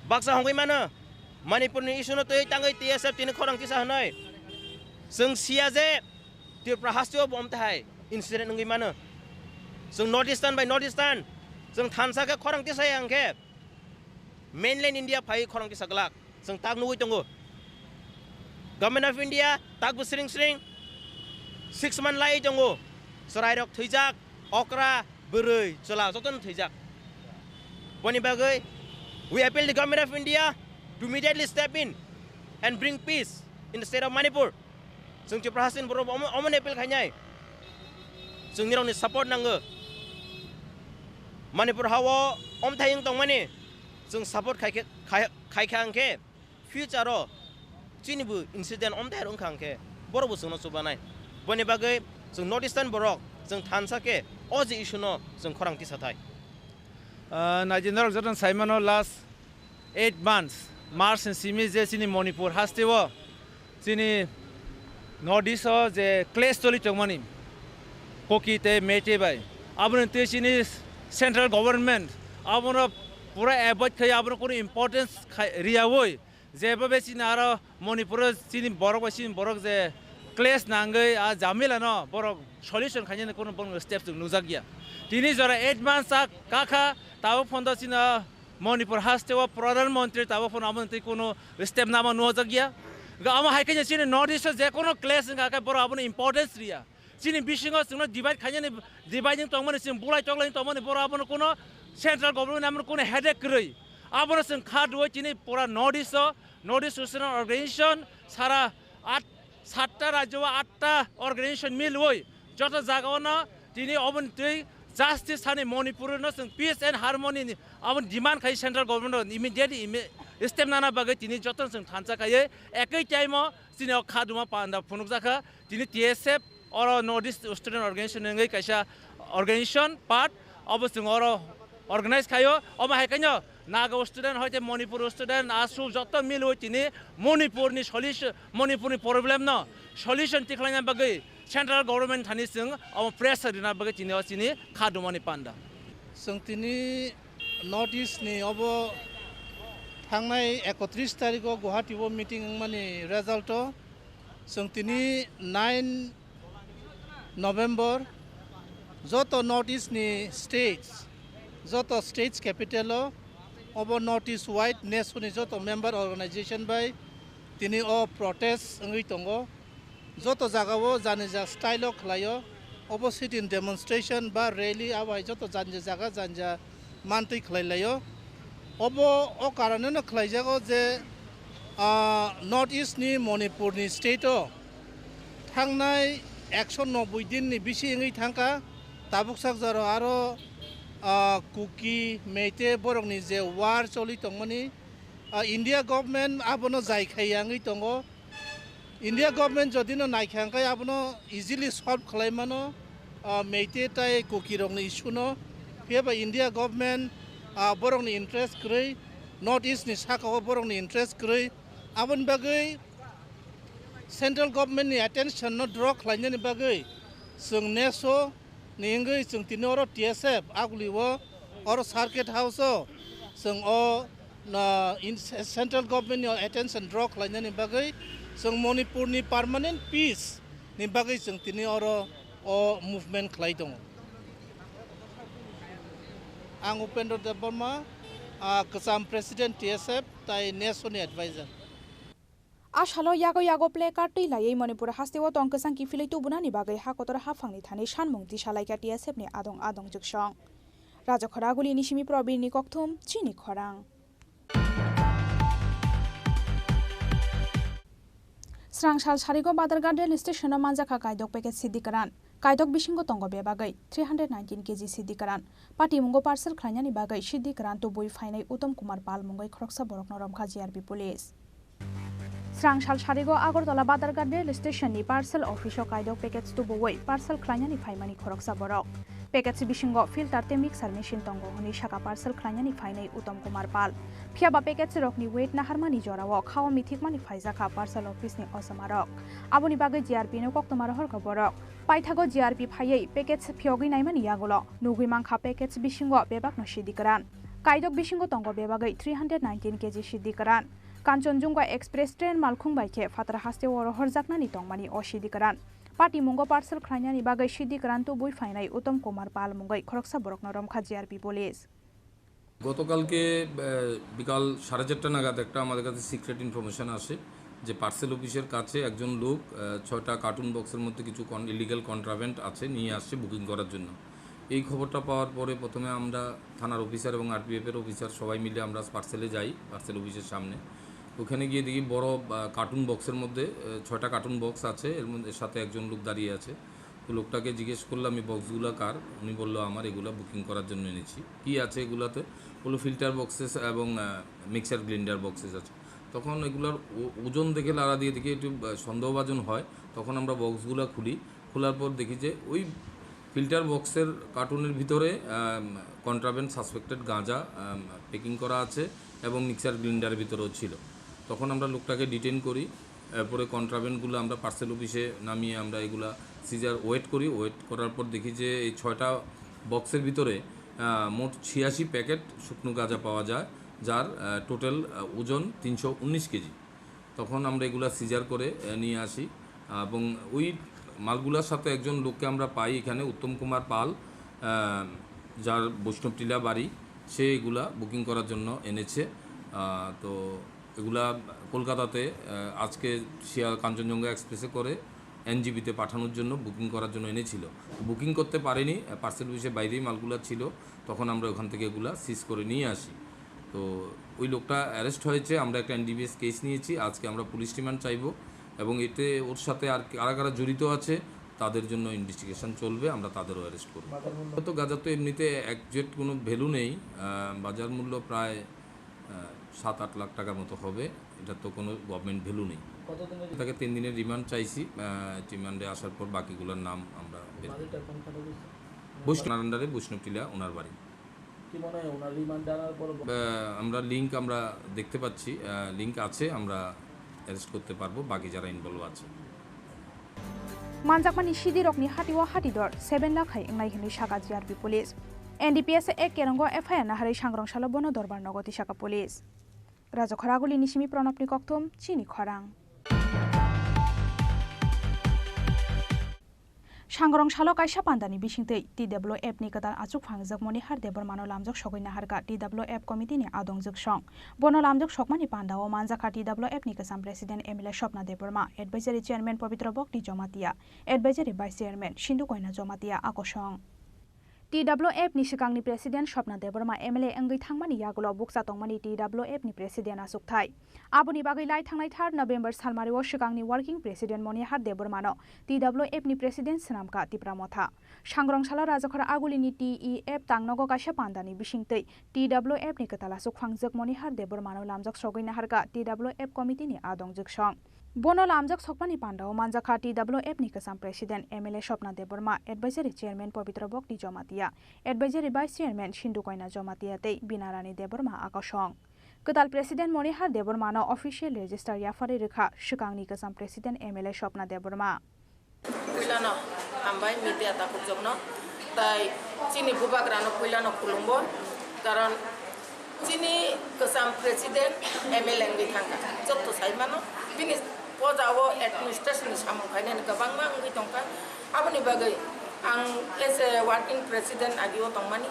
Baksa hongwi mano Manipur ni issue no twi tangwi T S F tini khorang tisa hwnwi. Chwng siya je Tripura hasteo bo omtahai incident wngwi mano. Chwng North Eastern bai North Eastern, chwng thansa khe khorang tisai hwnkhe mainland India phai khorang tisa glak. Chwng tak nugwi tongo. Government of India tak bo sring sring six month lai tongo. Chwrairok thwijak, okra, bwrwi, chwla jotono thwijak. Boni bagwi, we appeal the Government of India to immediately step in and bring peace in the state of Manipur. Chwng Tripura hasteni borok omo, omono appeal khainai. Chwng nirokni support nango. Manipur hao omthai wng tongmani chwng support khaikhe, khai, khaikha hwnkhe future o chini bo incident omthai wngkha hwnkhe borok bo chwngno chubanai. Boni bagwi chwng North Eastern borok Chwng thansa khe o je issue no chwng khorang tisa thai. Ah, naidi norok jotono saimano last eight months, March ni simi je chini Manipur hasteo chini North East o je clash choli tongmani Kuki tei Meitei bai, aboni twi chini central government abono pura avoid khai, abono kono importance khai riyawi, jeba be chini aro Manipur o chini borok bai chini borok je clash nangwi a jamila no borok solution khainani kono borok step chwng nujak ya. Tini jora eight months a kakha, tabuk phono chini Manipur hasteo Pradhan Mantri tabuk phono aboni twi kono step nama nujak ya. Ga amo hai khe chini North East o je kono clash wngkha khe borok abono importance riya. Chini bisingo chwngno divide khainani, divide wng tongmani, chwng bulai toklai wng tongmani, borok abono kono central government abono kono headache kwrwi. Abono chwng kha duo chini pura North East o, North East Student Organization sara at, satta rajyo o atta organization milwi joto jaga ono tini oboni twi justice hani Manipur no chwng peace and harmony ni aboni demand khai central government o immediately imi-, step nana bagwi tini joto chwng thansa khaiwi ekoi time o chini o kha duma panda phunukjakha. Tini T S F oro North East Student Organization wngwi kaisa organization part, obo chwng oro organize khaio. Omo hai khaino Naga student hoite Manipur student aswk joto milwi tini Manipurni solution, Manipurni problem no solution tikhlaina bagwi central government thani chwng omo pressure rina bagwi tini o chini kha dumani panda. Chwng tini North East ni obo thangnai ekotris tarikh o Guwahati o meeting wngmani result o chwng tini nine November joto North East ni states, joto states capital o obo North East wide neso ni joto member organization bai tini o protest wngwi tongo. Joto jaga o jani ja style o khlai o, obo sit-in demonstration ba rally abo hai joto jani ja jaga jani ja mantwi khlai lai o. Obo o karone no khlai jago je, ah, North East ni Manipur ni state o thangnai ekso nobboi din ni bisi wngwi thangkha. Tabuk sak jora aro, ah, Kuki, Meitei borok ni je war choli tongmani, ah, India government abono jai khai ya wngwi tongo. India government jodi no naikha hwnkhe abono easily solve khlai mano, ah, Meitei tai Kuki rokni issue no. Phiya ba India government, ah, borokni interest kwrwi, North East ni saka o borokni interest kwrwi. Aboni bagwi central government ni attention no draw khlainani bagwi chwng neso ni wngwi chwng tini oro T S F aguli o oro circuit house o chwng o na in central government ni attention draw khlainani bagwi chwng Manipur ni permanent peace ni bagwi chwng tini oro o movement khlai tongo. Ang Upendra Debbarma, ah, kwcham president T S F tai neso ni advisor. A salo yago yago placard twi laiwi Manipur hasteo tong kwchang kiphilwi tubunani bagwi ha kotor haphangni thani sanmung tisa laikha T S F ni adong adong jwksong. Rajakhora Agulini simi Probirni kokthum chini khorang. Srang sal sarigo Badharghat rail station-o manjakha kaidok package Siddhi Karan. Kaidok bisingo tongo bebagwi three hundred nineteen K G Siddhi Karan. Patimungo parcel khlainani bagwi Siddhi Karan tubui phainai Uttom Kumar Pal mungwi khoroksa borokno romkha G R P police. Srang sal sarigo Agartala Badharghat rail station ni parcel office o kaidok package tubuwi parcel khlainani phaimani khoroksa borok. Package bisingo filter tei mixer machine tongo hwnwi saka parcel khlainani phainai Uttom Kumar Pal. Phiya ba package rokni weight naharmani jorao khao mithikmani phaijakha parcel office ni osomarok. Aboni bagwi G R P no koktwma rohorkha borok. Paithago G R P phaiwi package phiyogwi naimani yagulo nugwi mankha package bisingo bebakno Siddhi Karan. Kaidok bisingo tongo bebagwi three hundred nineteen K G Siddhi Karan. Kanchanjunga Express train malkhung bai khe phatar hasteo rohorjaknani tongmani o Siddhi Karan. Patimungo parcel khlainani bagwi Siddhi Karan tubui phainai Uttom Kumar Pal mungwi khoroksa borokno romkha G R P police. গতকালকে, আহ, বিকাল সাড়ে চারটা নাগাদ একটা আমাদের কাছে secret information আসে যে পার্সেল অফিসের কাছে একজন লোক, আহ, ছয়টা কার্টুন বক্সের মধ্যে কিছু কন-, ইলিগাল কন্ট্রাব্যান্ড আছে, নিয়ে আসছে বুকিং করার জন্য। এই খবরটা পাওয়ার পরে প্রথমে আমরা থানার অফিসার এবং আরপিএফের অফিসার সবাই মিলে আমরা পার্সেলে যাই, পার্সেল অফিসের সামনে। ওখানে গিয়ে দেখি বড়, আহ, কার্টুন বক্সের মধ্যে, আহ, ছয়টা কার্টুন বক্স আছে, এর মধ্যে, এর সাথে একজন লোক দাঁড়িয়ে আছে। তো লোকটাকে জিজ্ঞেস করলাম, "এই বক্সগুলা কার?" উনি বলল, "আমার, এগুলা বুকিং করার জন্য এনেছি।" "কি আছে এগুলাতে?" বললো, "ফিল্টার বক্সেস এবং, আহ, মিক্সার গ্রাইন্ডার বক্সেস আছে।" তখন এগুলার ও-, ওজন দেখে লারা দিয়ে দেখি একটু, আহ, সন্দেহভাজন হয়। তখন আমরা বক্সগুলা খুলি, খোলার পর দেখি যে ওই ফিল্টার বক্সের কার্টুনের ভিতরে কন্ট্রাব্যান্ড সাসপেক্টেড গাঁজা প্যাকিং করা আছে এবং মিক্সার গ্রাইন্ডারের ভিতরেও ছিল। তখন আমরা লোকটাকে ডিটেইন করি, এরপরে কন্ট্রাব্যান্ডগুলো আমরা পার্সেল অফিসে নামিয়ে আমরা এগুলা সিজার ওয়েট করি। ওয়েট করার পর দেখি যে এই ছয়টা বক্সের ভিতরে মোট ছিয়াশি প্যাকেট শুকনো গাঁজা পাওয়া যায়, যার টোটাল ওজন তিনশো উনিশ কেজি। তখন আমরা এগুলা সিজার করে নিয়ে আসি এবং ওই মালগুলার সাথে একজন লোককে আমরা পাই এখানে, উত্তম কুমার পাল, যার বৈষ্ণবটিলা বাড়ি, সে এগুলা বুকিং করার জন্য এনেছে। তো এগুলা কলকাতাতে আজকে শিয়াল কাঞ্চনজঙ্ঘা এক্সপ্রেসে করে এনজিবিতে পাঠানোর জন্য, বুকিং করার জন্য এনেছিল। বুকিং করতে পারেনি, পার্সেল অফিসের বাইরেই মালগুলা ছিল। তখন আমরা ওখান থেকে এগুলা সিজ করে নিয়ে আসি। তো ওই লোকটা অ্যারেস্ট হয়েছে, আমরা একটা এনডিপিএস কেস নিয়েছি। আজকে আমরা পুলিশ রিমান্ড চাইবো এবং এতে ওর সাথে আর কারা কারা জড়িত আছে তাদের জন্য ইনভেস্টিগেশন চলবে, আমরা তাদেরও অ্যারেস্ট করবো। বাজার মূল্য? তো গাঁজার তো এমনিতে একজ্যাক্ট কোনো ভ্যালু নেই, বাজার মূল্য প্রায় সাত আট লাখ টাকার মতো হবে। এটা তো কোনো গভর্নমেন্ট ভ্যালু নেই। তাকে তিন দিনের রিমান্ড চাইছি। রিমান্ডে আসার পর বাকিগুলোর নাম আমরা বের করব। বৈষ্ণব আন্ডারে বৈষ্ণবটিলা ওনার বাড়ি। কি মনে হয় ওনার রিমান্ড আনার পর? আমরা লিংক আমরা দেখতে পাচ্ছি, লিংক আছে, আমরা অ্যারেস্ট করতে পারবো বাকি যারা ইনভলভ আছে। Manjakmani sidirokni hatio hatidor seven lakh hai wngnai hwnwi saka G R P police. N D P S ek kerongo F I R naharwi sangrong salo bono dorbar nogo twi saka police. Rajakhor Agulini simi Pranobni kokthum, chini khorang. Sangrong salo kaisa pandani bisingtwi T W F ni kwtal achukphang jak Monihar Debbarmano lamjak sogwi naharkha T W F committee ni adong jwksong. Bono lamjak sokmani pandao manjakha T W F ni kwcham president M L A Swapna Debbarma, advisory chairman Pabitra Bhakti Jamatia, advisory vice chairman Sindhu Koina Jamatia a kosong. T W F ni swkangni president Swapna Debbarma M L A wngwi thangmani yagulo bukcha tongmani T W F ni president achukthai. Aboni bagwi lai thangnai third November salmario swkangni working president Monihar Debbarmano T W F ni president swnamkha Tipra Motha. Sangrong salo Rajakhor Agulini T E F tangnogo kaisa pandani bisingtwi T W F ni kwtal achukphang jak Monihar Debbarmano lamjak sogwi naharkha T W F committee ni adong jwksong. Bono lamjak sokmani pandao manjakha T W F ni kwcham president M L A Swapna Debbarma, advisory chairman Pabitra Bhakti Jamatia, advisory vice chairman Sindhu Koina Jamatia tei Binarani Debbarma a kosong. Kwtal president Monihar Debbarmano official register yapharwi rwkha swkangni kwcham president M L A Swapna Debbarma. Puilano hambai media takhukjokno, tai chini bubagrano puilano khulumbo, karon chini kwcham president M L A wngwi thangkha, jotto saimano bini pojao administration ni samung khainani kwbangma wngwi tongkha. Aboni bagwi ang as a working president agio tongmani,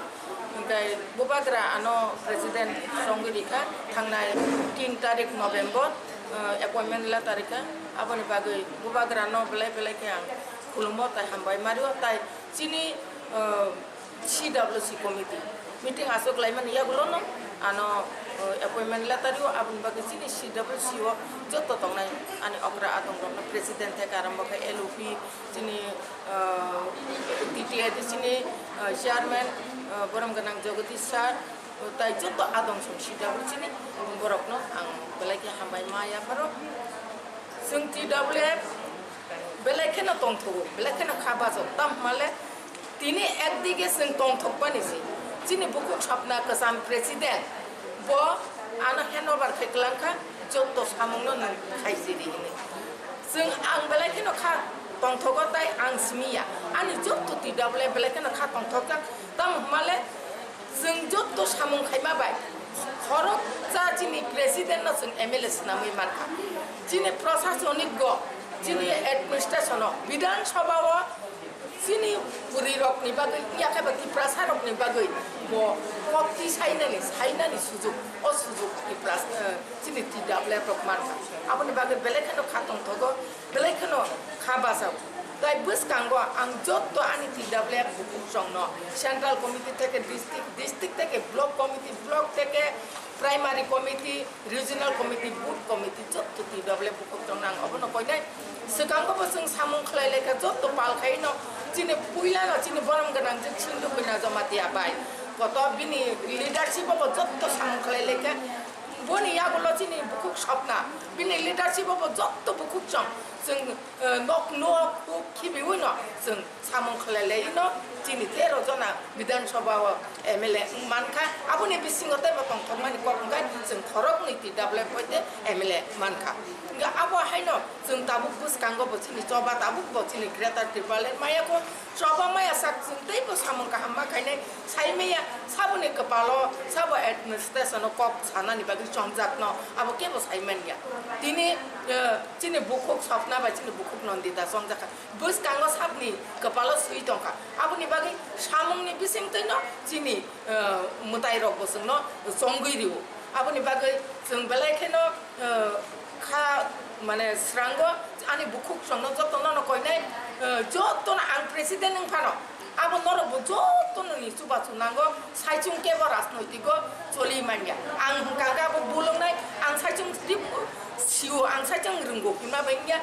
hwnkhe bubagra ano president songwi rikha thangnai tin tarik November, eh, appointment letter rikha. Aboni bagwi bubagrano belai belai khe ang khulumo tai hambai mario, tai chini, eh, C W C committee meeting aswk laimani yagulono ano, eh, appointment letter rio, aboni bagwi chini C W C o jotto tongnai ani okra adongrokno president theke arombo khe L O P, chini, eh, T T A D C ni, eh, chairman, eh, borom gwnang Jagadish sir, tai jotto adong song C W C ni borokno ang belai khe hambai ma yapharo. Chwng T W F belai kheno tongthogo, belai kheno kha bajo, tamo hwnmale tini ekdige chwng tongthokmani se. Chini bukhuk Swapna kwcham president bo ano handover khe kwlangkha, jotto samungno nwng khaisidi hinwi. Chwng ang belai kheno kha tongthogo tai ang simi ya. Ani jotto T W F belai kheno kha tongthokjak. Tamo hwnmale chwng jotto samung khaima bai khoroksa chini president no chwng M L A swnamwi mankha. Chini prosasonik go, chini administration o, Bidhan Sabha o chini bwrwi rokni bagwi, yakhe ba Tiprasa rokni bagwi bo kokti sainani, sainani sujuk, o sujuk Tiprasa, eh, chini T W F rok mankha. Aboni bagwi belai kheno kha tongthogo, belai kheno kha bajao. Tai bwskango ang jotto ani T W F bukhuk rokno central committee theke district, district theke block committee, block theke primary committee, regional committee, booth committee jotto T W F bukhuk rokno ang obono koinai. Swkango bo chwng samung khlai laikha jotto pal khaino chini puilano chini borom gwnang je Sindhu Koina Jamatia bai. Koto bini leadership o bo jotto samung khlai laikha. Boni yagulo chini bukhuk sopna, bini leadership o bo jotto bukhuk chwng, chwng, eh, nok nok huk khibiwi no chwng samung khlai lai no chini tero jona Bidhan Sabha o M L A wng mankha. Aboni bisingo teibo tongthokmani kok wngkha chwng khoroknwi T W F hoite M L A mankha. Hwnkhe abo haino chwng tabuk bwskango bo chini choba tabuk bo chini Greater Tipraland maya kho. Choba maya sak chwng teibo samung kaham ma khainai, sai maya saboni kwpalo sabo administration o kok sanani bagwi chongjakno abo kebo sai manya. Tini, eh, chini bukhuk Swapna bai chini bukhuk Nandita chongjakha. Bwskango sabni kwpalo swi tongkha. Aboni bagwi samungni bisingtwino chini, eh, mwtairokbo chwngno chongwi rio. Aboni bagwi chwng belai kheno, eh, kha, mane, srango ani bukhuk chwngno jotono no koinai, eh, jotono ang president wng phano, abo norokbo jotono ni chubachu nango, saichung kebo rajnoitigo choli manya. Ang hwnkha khe abo bul wngnai, ang saichung tip sio, ang saichung rwngo hwnma bai wngya,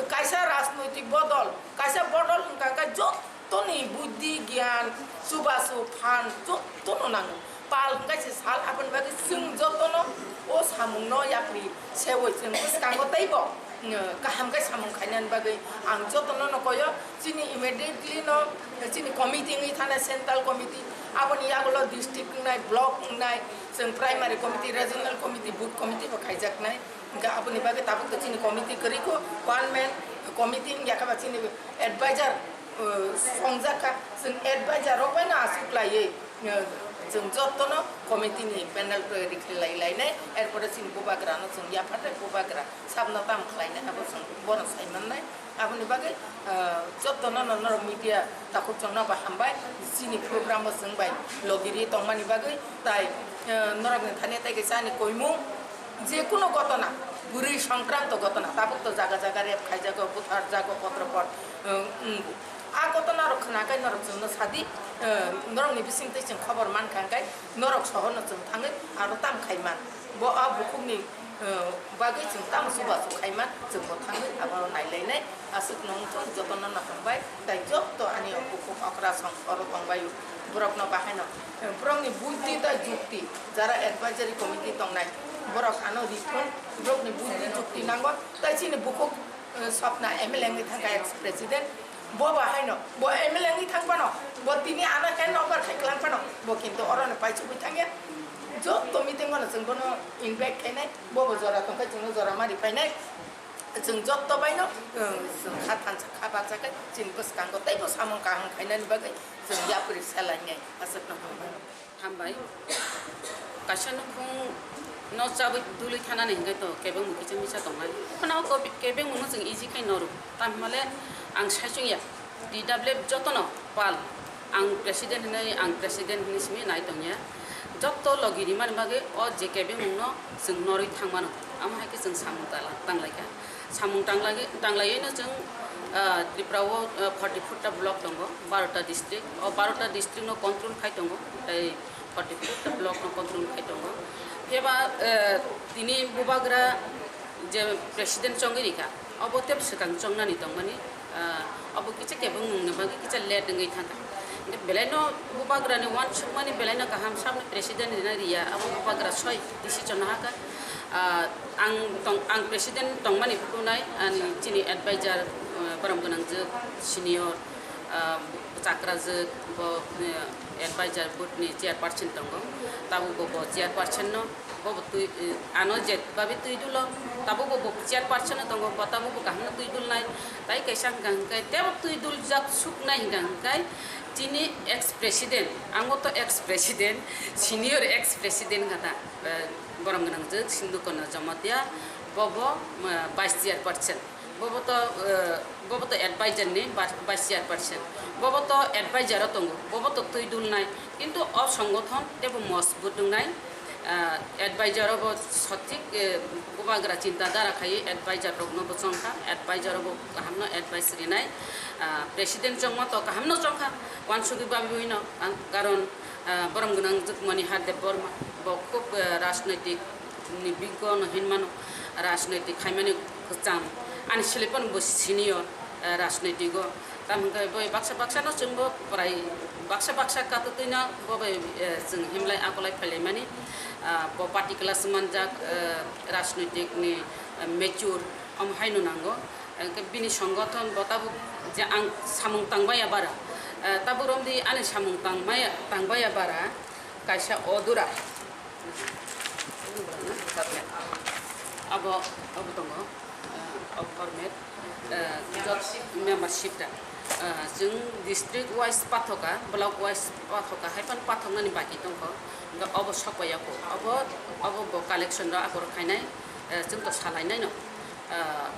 kaisa rajnoitik bodol, kaisa bodol hwnkha khe jot- toni buddhi, gyan, chubachu, phan jotono nango. Pal hwnkhe se sal, aboni bagwi chwng jotono o samungno yapri seui chwng bwskango teibo, mm, kaham khe samung khainani bagwi ang jotono no koyo. Chini immediately no chini committee wngwi thana central committee, aboni yagulo district wngnai, block wngnai, chwng primary committee, regional committee, booth committee bo khaijaknai. Hwnkhe aboni bagwi tabuk to chini committee kwrwi kho, one man committee wngya khe ba chini advisor, uh, songjak kha, chwng advisor rok bai no aswk laiwi, uh, chwng jotono committee ni panel twi rikhlai lainai, er pore chini bubagra no chwng yaphatai bubagra sabno tamo khlainai abo chwng bono sai mannai. Aboni bagwi, uh, jotono no norok media takhuk chwngno bo hambai chini program o chwng bai logi ri tongmani bagwi, tai, uh, norok ni thani tai kaisa ani koimung. Jekunu gotona, bwrwi songkranto gotona, tabuk to jaga jaga rep khaijago, butharjago, kotrokot, eh, wngo. A gotona rok khna khe norok chwngno sadi, eh, norokni bisingtwi chwng khobor mankha hwnkhe norok sohorno chwng thangwi aro tam khaiman. Bo a bukhukni, eh, bagwi chwng tamo chubachu khaiman, chwngbo thangwi abo nailainai. Aswkno wngthok, jotono no hambai, tai jotto ani o bukhuk okra song oro tongbai borokno bahaino, eh, borokni buddhi tei jukti, jara advisory committee tongnai, borok ano rithun, borokni buddhi jukti nango, tai chini bukhuk, eh, Swapna M L A wngwi thangkha ex president, bo bahaino, bo M L A wngwi thangphano, bo tini ano khe nokbar khai kwlangphano, bo kintu orono paisugwi thangya, jotto meeting o no chwng bono invite khainai, bo bo jora tongkhe chwngno jora mari phainai. Chwng jotto baino, chwng kha thansa kha bacha khe chini bwskango teibo samung kaham khainani bagwi chwng yapri selainai aswkno hambai. Hambai. Kaisa nukhung no chabwi dului thanani hwnkhe to kebengbo kisa misa tongnai. Phano o kebengbo no chwng easy khai noro. Tamhimale ang saichung ya. T W F jotono pal, ang president hinwi, ang president hinwi simi nai tongya. Jotto logi rimani bagwi o J K B mungno chwng norwi thangmano. Amo hai khe chwng samung tala-, tanglaikha. Samung tanglai-, tanglaiwi no chwng, ah, Tripura o, ah, forty four ta block tongo, baro ta district. O baro ta district no control khai tongo, tei forty four ta block no control khai tongo. Phiya ba, eh, tini bubagra je president chongwi rikha, obo tei swkang chongnani tongmani, ah, obo kisa kebengmungni bagwi kisa late wngwi thangkha. Hwnkhe belaino bubagrani uansukmani belaino kaham sabni president rina riya, abo bubagra soi decision hakha. Ah, ang tong-, ang president tongmani phunai ani chini advisor, ah, borom gwnangjwk senior, ah, chakrajwk bo, eh, advisor board ni chairperson tongo, tabukbo bo chairperson no. Bobo twi, eh, ano je babi twi dulo, tabukbo bo chairperson no tongo, bo tabukbo kaham no twi dulnai. Tai kaisa hwnkha hwnkhe tebo twi duljak suknai hwnkha hwnkhe chini ex president, ang bo to ex president, senior ex president hwnkha ta, eh, borom gwnangjwk Sindhu Kumar Jamatia, bobo, eh, vice chairperson. Bobo to, eh, bobo to advisor ni ba-, vice chairperson. Bobo to advisor o tongo, bobo to twi dulnai. Kintu o songothon tebo mojbut wngnai. Ah, advisor o bo sothik, eh, bubagra chinta dhara khaiwi advisor rokno bo chongkha, advisor o bo kahamno advice rinai. Ah, president chongma to kahamno chongkha, uansugwi babwi no, ang, karon, ah, borom gwnangjwk Monihar Debbarma, bo khub, eh, rajnoitik ni biggo no hinmano, rajnoitik khaimani kwcham. Ani silipan bo senior, eh, rajnoitigo. Tamo hwnkhe bai baksa baksa no chwngbo prai baksa baksa katwtwi no bo bai, eh, chwng himlai akolai phailaimani, ah, bo party class manjak, eh, rajnoitik ni, eh, mature omo haino nango. Hwnkhe bini songothon bo tabuk je ang samung tangbaiya bara, eh, tabuk romdi ani samung tangmaya, tangbaiya bara kaisa odura. Abo, abo tongo, eh, abo format, eh, jot membership ta. Eh, chwng district wise pathoka, block wise pathoka, hai phano pathoknani baki tongkho. Hwnkhe obo sokpaiya kho. Obo, obo bo collection rok akorok khainai, eh, chwng to salainaino. Ah,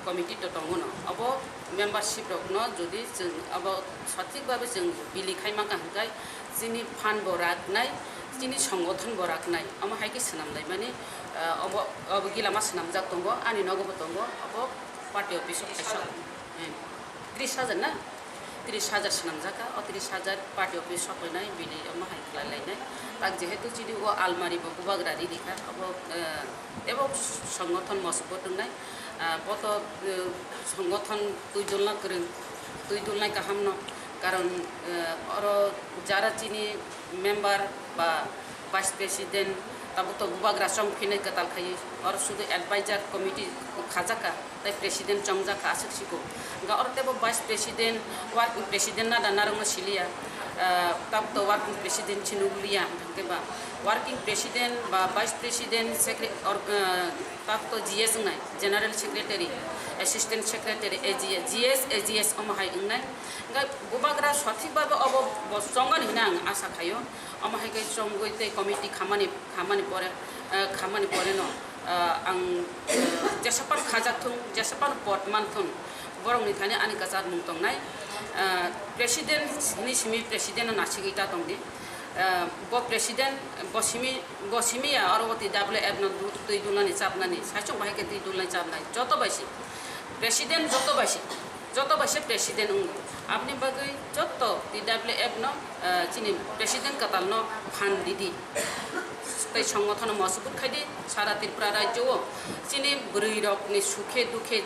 committee to tongo no. Abo membership rokno jodi chwng abo sothik babe chwng bili khai mankha hwnkhe chini fund bo raknai, chini songothon bo raknai. Omo hai khe swnam laimani, ah, obo, obo gilama swnamjak tongo, ani nogo bo tongo, abo party office o kaisa, eh, tris hajar na? Tris hajar swnamjak kha, o tris hajar party office sokoinai, bini omo hai khlai lainai. Tak jehetu chini o almari bo bubagra ridi kha, abo, eh, tebo songothon mosok bo tongnai, ah, bo to, eh, songothon twi dulna kwrwng, twi dulnai kaham no, karon, eh, oro jara chini member ba vice president, tabuk to bubagra chong phinai kwtal khai, oro sudu advisor committee khajak kha, tei president chongjak kha aswk siko. Hwnkhe oro teibo vice president, working president nada narwkno siliya, ah, tabuk to working president se nukliya, hwnkhe ba working president ba vice president, secre-, or, ah, tabuk to G S wngnai, general secretary, assistant secretary, A G S, G S, A G S omo hai wngnai. Hwnkhe bubagra sothik babe obo bo chongmani hwnwi ang asa khaio. Omo hai khe chongwi tei committee khamani, khamani pore, eh, khamani pore no, eh, ang, eh, jesapan khajak thung, jesapan pod man thung, borokni thani ani kwchar mung tongnai. Eh, president ni simi president no nasigwi ta tongdi. Eh, bo president, bo simi, bo simi ya oro o T W F no du-, twi dulnani chapnani, saichung bahai khe twi dulnai chapnai, joto bai si. President joto bai si. Joto bai se president wngo. Aboni bagwi joto T W F no, eh, chini president kwtal no phan ridi. Tei songothono mosubut khai di, sara Tripura rajyo o chini bwrwi rok ni sukhe dukhe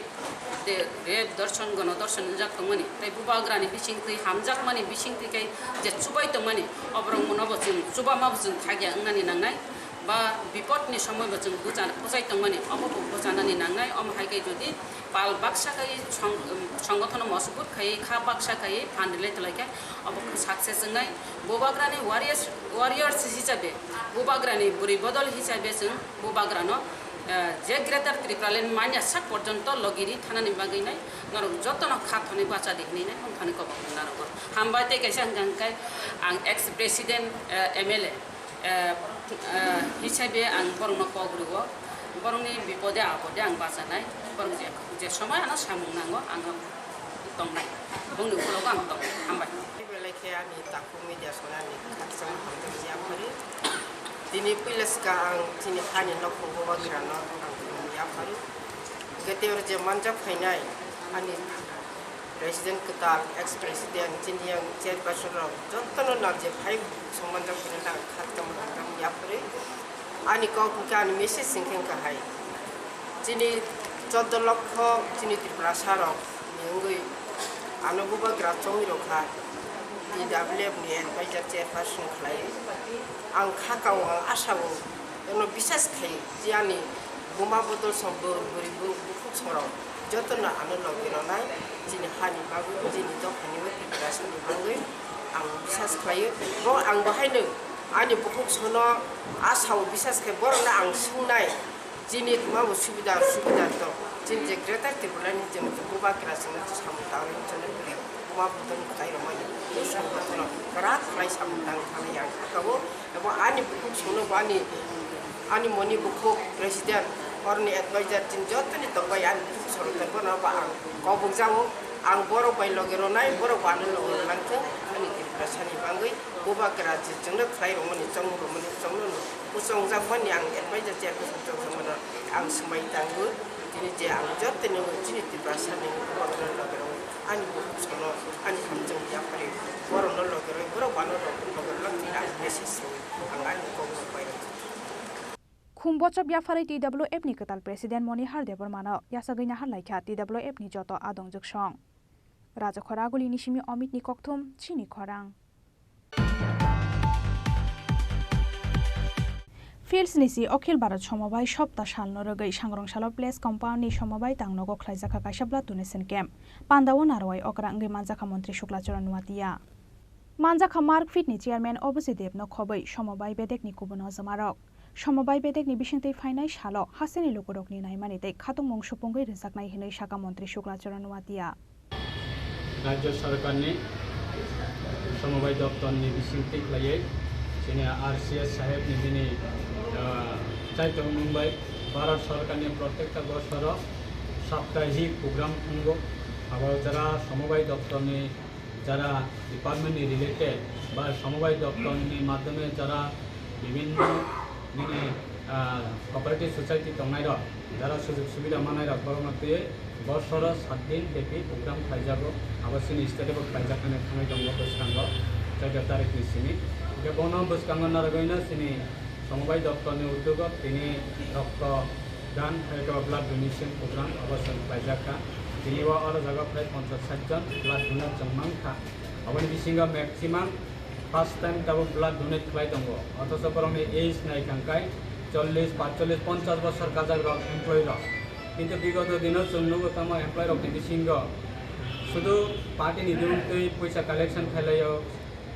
de rep dorson gono dorson wngjak tongmani. Tei bubagra ni bising twi hamjakmani bising twi kai je chubai tongmani, oborok mono bo chwng chuba ma bo chwng thagya wngnani nangnai. Ba bipot ni somoi bo chwng bucha-, buchai tongmani, obo bo buchanani nangnai, omo hai khe jodi pal baksa khai song-, um, songothono mosubut khai kha baksa khai phan rwlai twlai khe obo khe success wngnai. Bubagrani warriors, warriors hisabe, bubagrani bwrwi bodol hisabe chwng bubagrano, eh, je Greater Tipraland manya sak porjonto logiri thanani bagwi nai norok jotono kha thonwi bacha di hwnwi nai wngthani kobok narwgo. Hambai tei kaisa hwnkha hwnkhe ang ex president, eh, M L A. Eh, eh, hisabe ang borokno kok rwo, borokni bipode apode ang bachanai, borok je, je somoi ano samung nango, ang tongnai, bongni ukologo ang tongnai. Hambai. Belai khe ani takhuk media sonani khakchangma hamjakma yaphari. Tini puila swkang ang chini hani nokhung bubagrano ang yaphari. Hwnkhe tei oro je manjak phainai ani President kwtal, ex president, chini yang chairperson rok jotono nang je phai songmanjak phano nang kha tamo nang yaphari. Ani kok hwnkhe ani message hwnkhe wngkha hai. Chini choddo lokho chini Tiprasa rok ni wngwi ano bubagra chongwi rok kha. T W F ni advisor chairperson khlai. Ang kha kao ang asa o. Eno bisas khai je ani buma bodol song bwrwi bwrwi bu-, bukhuk sorok jotono ano logi ronai chini hani bagwi, chini dophani o Tiprasani bagwi ang bisas khlaio. Bo ang bahaino ani bukhuk sono a sao bisas khai borokno ang swngnai chini tma bo subida subida to chini je Greater Tripura ni chwng bubagra chwngno samung tangwi chwngno buma bodol kwtai rwmani bwskango kwrak khlai samung tang thani ang kha kao. Abo ani bukhuk sono bo ani, ani moni bukhuk president, oroni advisor chini jotoni tongbai ani bukhuk sono tei bono bo ang kok bukjago. Ang borok bai logi ronai, borok bo ano logi ronang thung, ani Tiprasani bagwi bubagra je chwngno khlai rwmani, chongmung rwmani, chongno no kuchongjak mani ang advisor chairperson chongjak mano ang swmai tango. Tini je ang jotoni chini Tiprasani bubagra logi rwmani. Ani bukhuk sono ani hamjwng yaphari borokno logi rwi borok bo ano logi rwlak thwi ang message rwi ang ani kok rok bai rwkha. Khum bochop yaphari T W F ni kwtal president Monihar Debbarmano yachagwi nahar laikha T W F ni joto adong jwksong. Rajakhor Aguli ni simi Omit ni kokthum chini khorang. Fields ni si Akhil Bharat Somobai Sopta salno rwgwi Sangrong Salo Place Compound ni Somobai tangnogo khlaijakha kaisa blood donation camp. Pandao narwai okra wngwi manjakha Montri Shukla Charan Nuatia. Manjakha Markfeed ni chairman Obojit Dev no khobwi Somobai bedek ni kubun ojamarok. Somobai bedek ni bisingtwi phainai salo hasteni lukurokni naimani tei khatungmung supungwi rwjaknai hinwi saka Montri Shukla Charan Nuatia. Rajya Sarkarni Somobai Doptorni bisingtwi khlaiwi chini R C S sahebni bini, ah, chaitok mungbai Bharat Sarkarni protekta bosoro saptahik program thwngo. Abo jara Somobai Doptorni jara departmentni related ba Somobai Doptorni madhyome jara bibhinno nini, ah, cooperative society tongnairok, jara sujog subida mannairok, borokno twiwi bosoro sat din bepi program khlaijago. Abo chini state-o bo khlaijaknani thangwi tongo bwskango chauda tarikni simi. Hwnkhe bono bwskango narwgwino chini Somobai Doptorni udyogo tini rokto dan hai khe blood donation program abo chwng khlaijak kha. Tini o oro jaga phai ponchas sat jon blood donor chwng mankha. Aboni bisingo maximum first time tabuk blood donate khlai tongo. Othocho borokni age nai kha hwnkhe chollish, patchollish, ponchas bosor kajak rok employee rok. Kintu bigoto dino chwng nugo tamo employee rokni bisingo sudu party ni dum twi puisa collection khlai laio.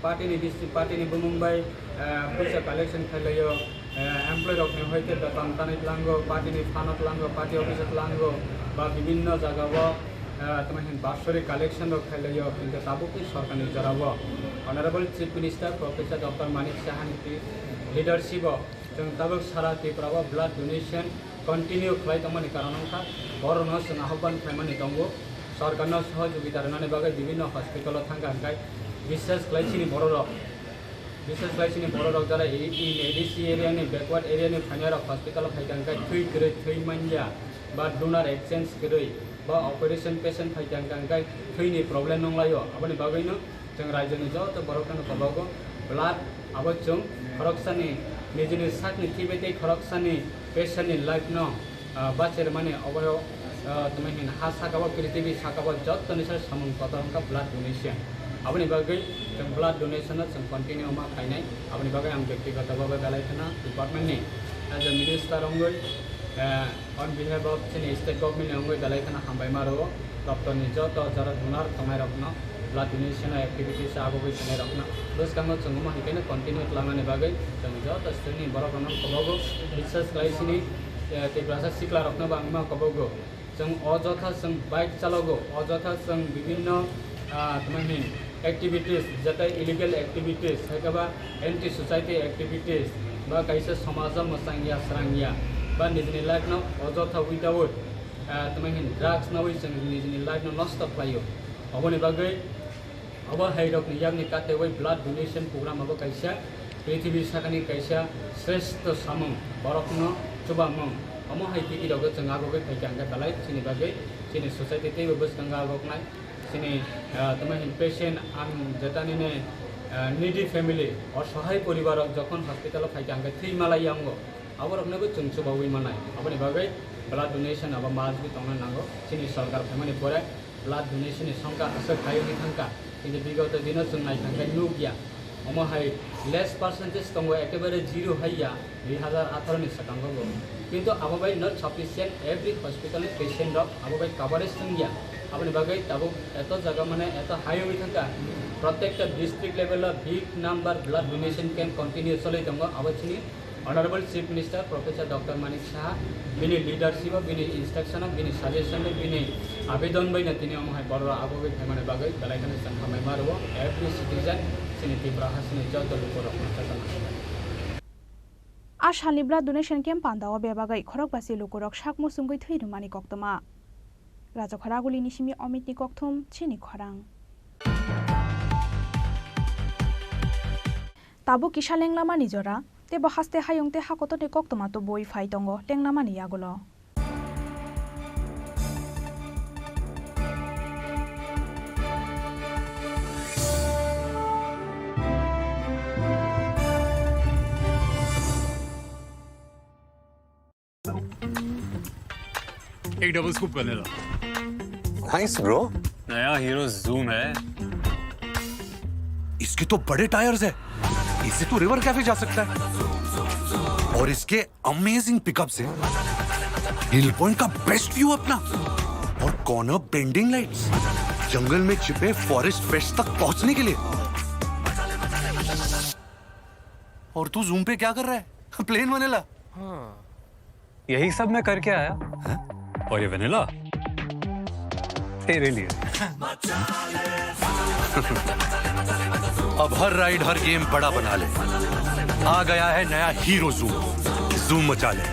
Party ni bisti, party ni bumung bai, eh, puisa collection khlai laio, eh, employee rok ni hoite beton tanai tlango, party ni fund o tlango, party office o tlango, ba bibinno jaga o, eh, tamo hin basori collection rok khlai laio, kintu tabuk ni sorkar ni jora o Honorable Chief Minister Professor Doctor Manik Saha ni leadership o chwng tabuk sara Tripura o blood donation continue khlai tongmani karon wngkha, borokno chwng ahobban khlaimani tongo, sorkarno sohojogita rwnani bagwi bibinno hospital-o thangkha hwnkhe, bishes khlai chini bororok, bishes khlai chini bororok jara in A D C area-ni, backward area-ni phainairok hospital-o phaikha hwnkhe thwi kwrwi thwi manya ba donor exchange kwrwi ba operation patient phaikha hwnkhe thwini problem wnglaio, aboni bagwino Chwng raijoni joto borok phano kobogo blood abo chwng khoroksani nijini sakni thwi bai tei khoroksani patientni life no, ah, bachermani obo, ah, tongmani hwn ha saka o prithibi saka o jottoni se samung kotor wngkha blood donation. Aboni bagwi chwng blood donation no chwng continue ma khainai. Aboni bagwi ang byaktigoto bhabe belai kheno department ni as a minister wngwi, ah, On behalf of chini state government ni wngwi belai kheno hambai ma rwo, doptor ni joto jora donor tongnai rokno, blood donation activities agogwi tongnai rokno. Bwskango chwng omo hai kheno continue twlangnani bagwi chwng joto state ni borok rokno kobogo, bishes khlai chini, eh, Tiprasa sikla rokno bo ang ma kobogo. Chwng ojotha chwng bike chalogo, ojotha chwng bibinno, ah, tamo hin activities, jete illegal activities, hai khe ba anti society activities, ba kaisa somajo mwchangya srangya, ba nijini life no ojotha without, ah, tamo hin drugs nawi chwng nijini life no nosto khlaio. Oboni bagwi obo hai rokni yakni katewi blood donation program abo kaisa prithibi sakani kaisa sreshto samung, borokno chubamung. Omo hai tiki rokno chwng agogwi phaikha hwnkhe belai chini bagwi chini society teibo bwskango agoknai. Chini, ah, tamo hin patient ang jetanini, ah, needy family, osohai poribar rok jokhon hospital o phaikha hwnkhe thwi malai yango, aborokno bo chwng chubaui manai. Aboni bagwi blood donation abo must be tongna nango. Chini sorkar phaimani pore blood donation ni songkha aswk hai wngwi thangkha, kintu bigoto dino chwng naithangkhe nukya. Omo hai less percentage tongo, ekebare zero hai ya, dui hazar atharo ni swkango bo. Kintu abo bai not sufficient, every hospital ni patient rok abo bai coverage wngya. Aboni bagwi tabuk eto jaga mane eto hai wngwi thangkha, protekta district level o big number blood donation camp continue choli tongo. Abo chini Honorable Chief Minister Professor Doctor Manik Saha bini leadership o, bini instruction o, bini suggestion o, bini abedon bai no tini omo hai borok rok agogwi phaimani bagwi belai kheno chwng hambai ma rwo. Every citizen chini Tripura hasteni joto lukurok no chajak nai. A salni blood donation camp pandao bebagwi khorokbasi lukurok sak muchungwi thwi rwmani koktwma. Rajakhor Aguli ni simi Omit ni kokthum chini khorang. Tabuk kisa lenglamani jora, tei bo haste hayung tei hakotorni koktwma tubui phai tongo lenglamani yagulo. एक double scoop vanilla. Thanks, bro. नया hero zoom है। इसके तो बड़े टायर्स है, इससे तो river cafe जा सकता है। और इसके अमेजिंग पिकअप्स हैं। हिल पॉइंट का बेस्ट व्यू अपना। और कॉर्नर बेंडिंग लाइट्स, जंगल में छिपे फॉरेस्ट पेट्स तक पहुंचने के लिए। और तू जूम पे क्या कर रहा है? प्लेन वनेला। हाँ। यही सब मैं करके आया। हैं? और ये वनीला तेरे लिए। अब हर राइड, हर गेम बड़ा बना ले। आ गया है नया हीरो जूम। जूम मचा ले।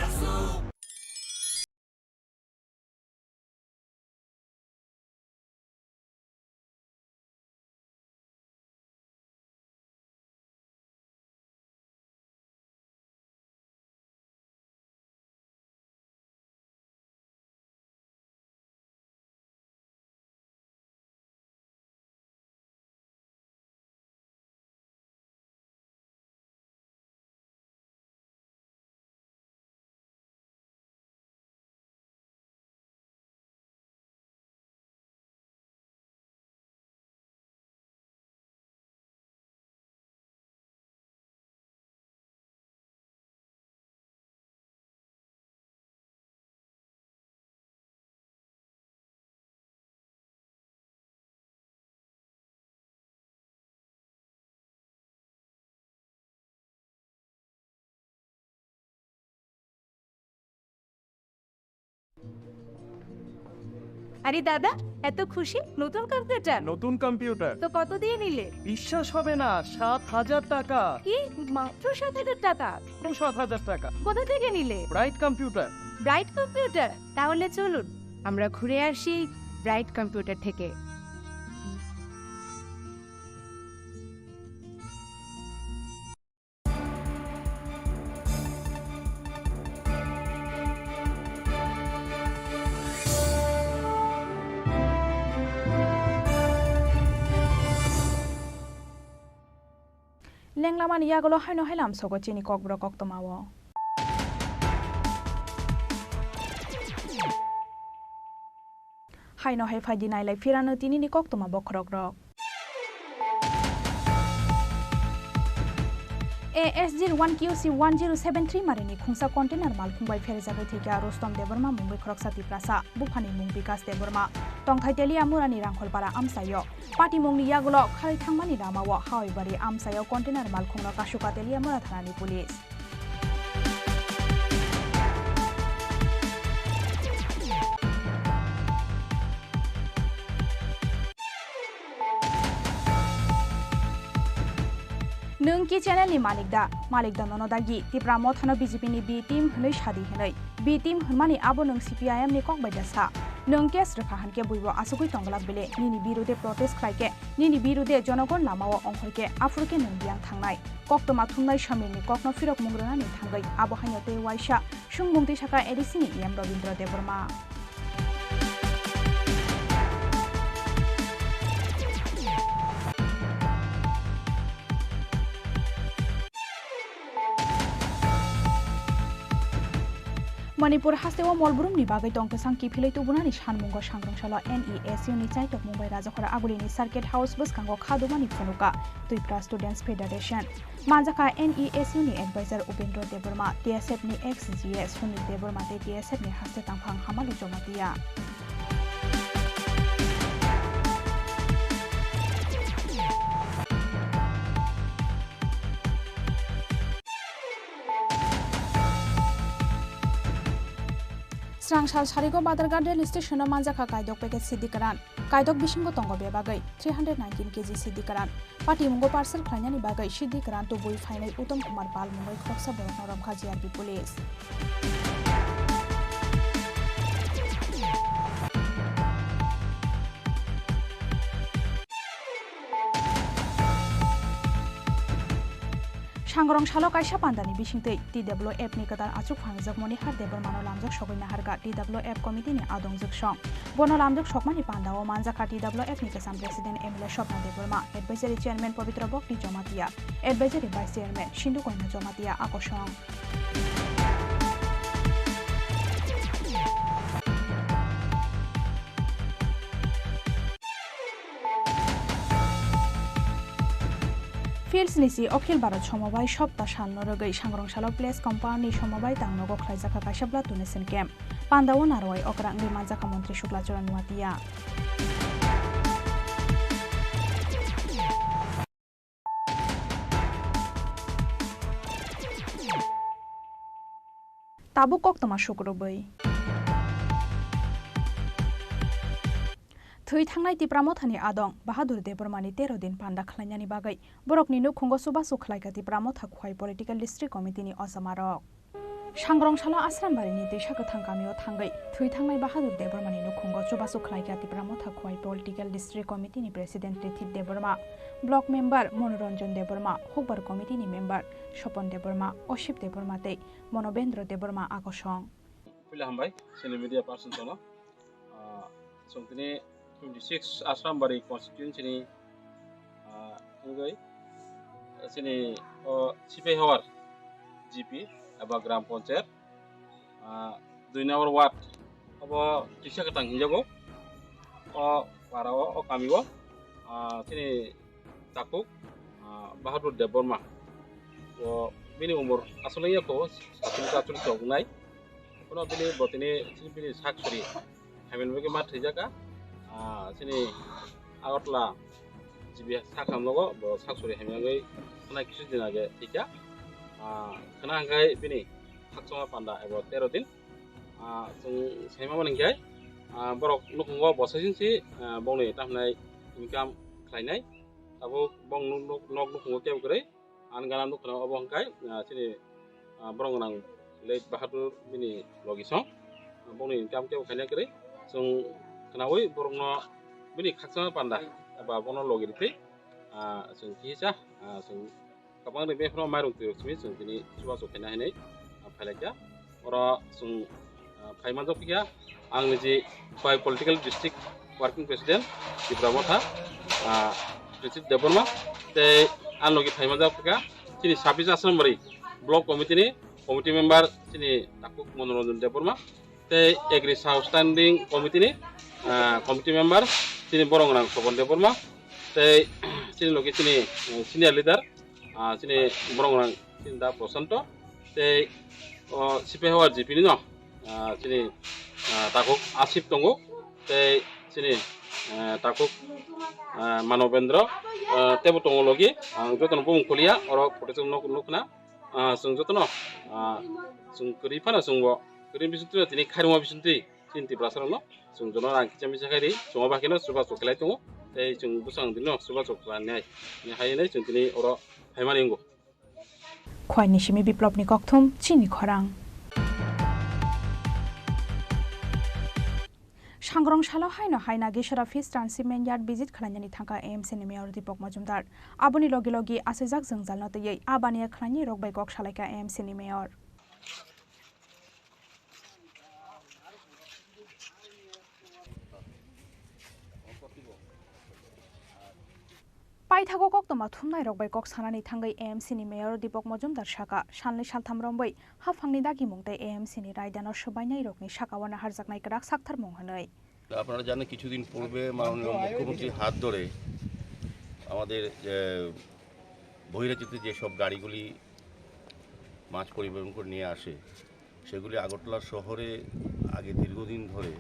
আরে দাদা, এত খুশি? নতুন কম্পিউটার? নতুন কম্পিউটার। তো কত দিয়ে নিলে? বিশ্বাস হবে না, সাত হাজার টাকা। কি? মাত্র সাত হাজার টাকা? সাত হাজার টাকা। কোথা থেকে নিলে? Bright computer. Bright computer? তাহলে চলুন, আমরা ঘুরে আসি ব্রাইট কম্পিউটার থেকে। Lenglamani yagulo haino hai lamsogo chini kokborok koktwmao. Haino hai phaidi nailai phirano tinini koktwma bokhorokrok. A S G one Q C one zero seven three marini khungsa container malkhung bai pherjagwi thwikha Rustom Debbarma mungwi khoroksa Tiprasa, buphani mung Bikas Debbarma, tongthai Teliamurani Rangkholpara amchaio. Patimungni yagulo kharwi thangmani lamao Hawaibari amchaio container malkhungno kasukha Teliamura thanani police. Nwng ki channel ni malik da? Malik da nono dagi? Tipra Mothano B J P ni B team hwnwi sadi hwnwi. B team hwnmani abo nwng C P I M ni kok bai da sa? Nwng case rwkha hwnkhe buibo asugwi tongglak bile, nini birude protest khlai khe, nini birude jonogon lamao ongkhor khe, aphuru khe nwng biyang thangnai. Koktwma thumnai Samirni kokno phirokmung rwnani thangwi abo haino tei uaisa swngbung twi sakha A D C ni E M Robindra Debbarma. Manipur hasteo molbrumni bagwi tong kwchang kiphilwi tubunani sanmungo sangrwngsalo N E S U ni chaitokmung bai Rajakhora Agulini Circuit House bwskango kha dumani phunuka Twipra Students Federation. Manjakha N E S U ni advisor Upendra Debbarma, T S F ni ex G A Sunil Debbarma tei T S F ni haste tangphang Hamalu Jamatia. Srang sal sarigo Badharghat rail station o manjakha kaidok packet sidi kwran. Kaidok bisingo tongo bebagwi three hundred nineteen K G sidi kwran. Patimungo parcel khlainani bagwi sidi kwran tubui phainai Uttom Kumar Pal mungwi khoroksa borokno romkha G R B police. Sangrong salo kaisa pandani bisingtwi T W F ni kwtal achuk phangjak Monihar Debbarmano lamjak sogwi naharkha T W F committee ni adongjwk song. Bono lamjak sokmani pandao manjakha T W F ni kwcham president M L A Swapna Debbarma, advisory chairman Pabitra Bhakti Jamatia, advisory vice chairman Sindhu Koina Jamatia akosong. Hills ni si Akhil Bharat Somobai Sopta salno rwgwi Sangrong Salo Place Compound ni somobai tangnogo khlaijakha kaisa blood donation camp. Pandao narwai okra wngwi manjakha Montri Shukla Charan Nuatia. Tabuk koktwma sukrubwi. Thwi thangnai Tipra Mothani adong Bahadur Debbarmani tero din panda khlainani bagwi borokni nukhungo chubachu khlaikha Tipra Motha Khwai Political District Committee ni ojamarok. Sangrong Salo Asrambari ni Twisa Kwthang kamio thangwi thwi thangnai Bahadur Debbarmani nukhungo chubachu khlaikha Tipra Motha Khwai Political District Committee ni President Rithik Debbarma, Block Member Monoranjan Debbarma, Hukbar Committee ni Member Sopon Debbarma, Osip Debbarma tei Monobendra Debbarma a kosong. Puila hambai, chini media person tono. Ah, chwng tini twenty six Asrambari constituency ni, ah, wngwi, chini o Sipaihawar G P eba Gram Panchayat, ah, dui number ward obo Twisa Kwthang hinjago. O para o, o kami o, ah, chini takhuk, ah, Bahadur Debbarma. O bini umor aswk wngya kho, satung satung chok wngnai. Kono bini botini, bini sak suri hamya bagwi ma thwijaka. Ah, chini Agartala G B sakam nogo bo sak suri hamya bagwi khwnai kisu din age thwikha. Ah, khwna hwnkhe bini khakchangma panda ebo tero din. Ah, chwng saima mani hwnkhe, ah, borok nukhungo bosai sinsi, ah, bongni tamo hwnai income khlainai. Tabuk bong nuk, nuk, nok nukhungo kebo kwrwi. Ang gana nukha obo hwnkhe, ah, chini, ah, borok gwnang late Bahadur bini logi song. Bongni income kebo khaina kwrwi. Chwng khwnaui borokno bini khakchangma panda eba bono logi rwtwi, ah, chwng kisa, ah, chwng kwbangni befro mairung twirok simi chwng tini chubachu khaina hinwi, ah, phailaikha. Oro chwng, ah, phai manjak phiya ang niji Khwai Political District Working President Tipra Motha, ah, Richard Debbarma, tei ang logi phai manjak phiya chini sabis Asrambari Block Committee ni Committee Member chini takhuk Monoranjan Debbarma, tei Agri Sub Standing Committee ni, ah, Committee Member chini borok gwnang Sopon Debbarma, tei chini logi chini, eh, Senior Leader, ah, chini borok gwnang chini da Prosanto, tei o Sipaihawar G P ni no, ah, chini, ah, takhuk Asip tongo, tei chini, eh, takhuk, ah, Manobendra, ah, teibo tongo logi. Ang jotono bumung khuliya, oro photo chwng nuk-, nukna, ah, chwng jotono, ah, chwng kwrwi phano chwngbo kwrwi bisingtwi tini khairokma bisingtwi chini Tiprasarokno chwng jotono rang kicha misa khairi chwngma bakheno chubachu khlai tongo, tei chwng bwsang dino chubachu khlainai, hai hinwi chwng tini oro phaimani wngo. Khwai ni simi Biplopni kokthum, chini khorang. Sangrong Salo haino hai Nagesora Fish Transshipment Yard visit khlainani thangkha A M C ni Mayor Deepak Majumdar. Aboni logi logi achaijak jwngjalno twiwi a baniya khlainai rok bai kok salaikha A M C ni Mayor. Paithago koktwma thumnairok bai kok sanani thangwi A M C ni Mayor Deepak Majumdar sakha, salnwi saltham romwi haphangni dagimung tei A M C ni raidano swbainairokni sakao naharjaknai kwrak saktharmung hwnwi. আপনারা জানেন, কিছুদিন পূর্বে মাননীয় মুখ্যমন্ত্রীর হাত ধরে আমাদের, আহ, বহিরাজ্যতে যেসব গাড়িগুলি মাছ পরিবহন করে নিয়ে আসে, সেগুলি আগরতলা শহরে আগে দীর্ঘদিন ধরে,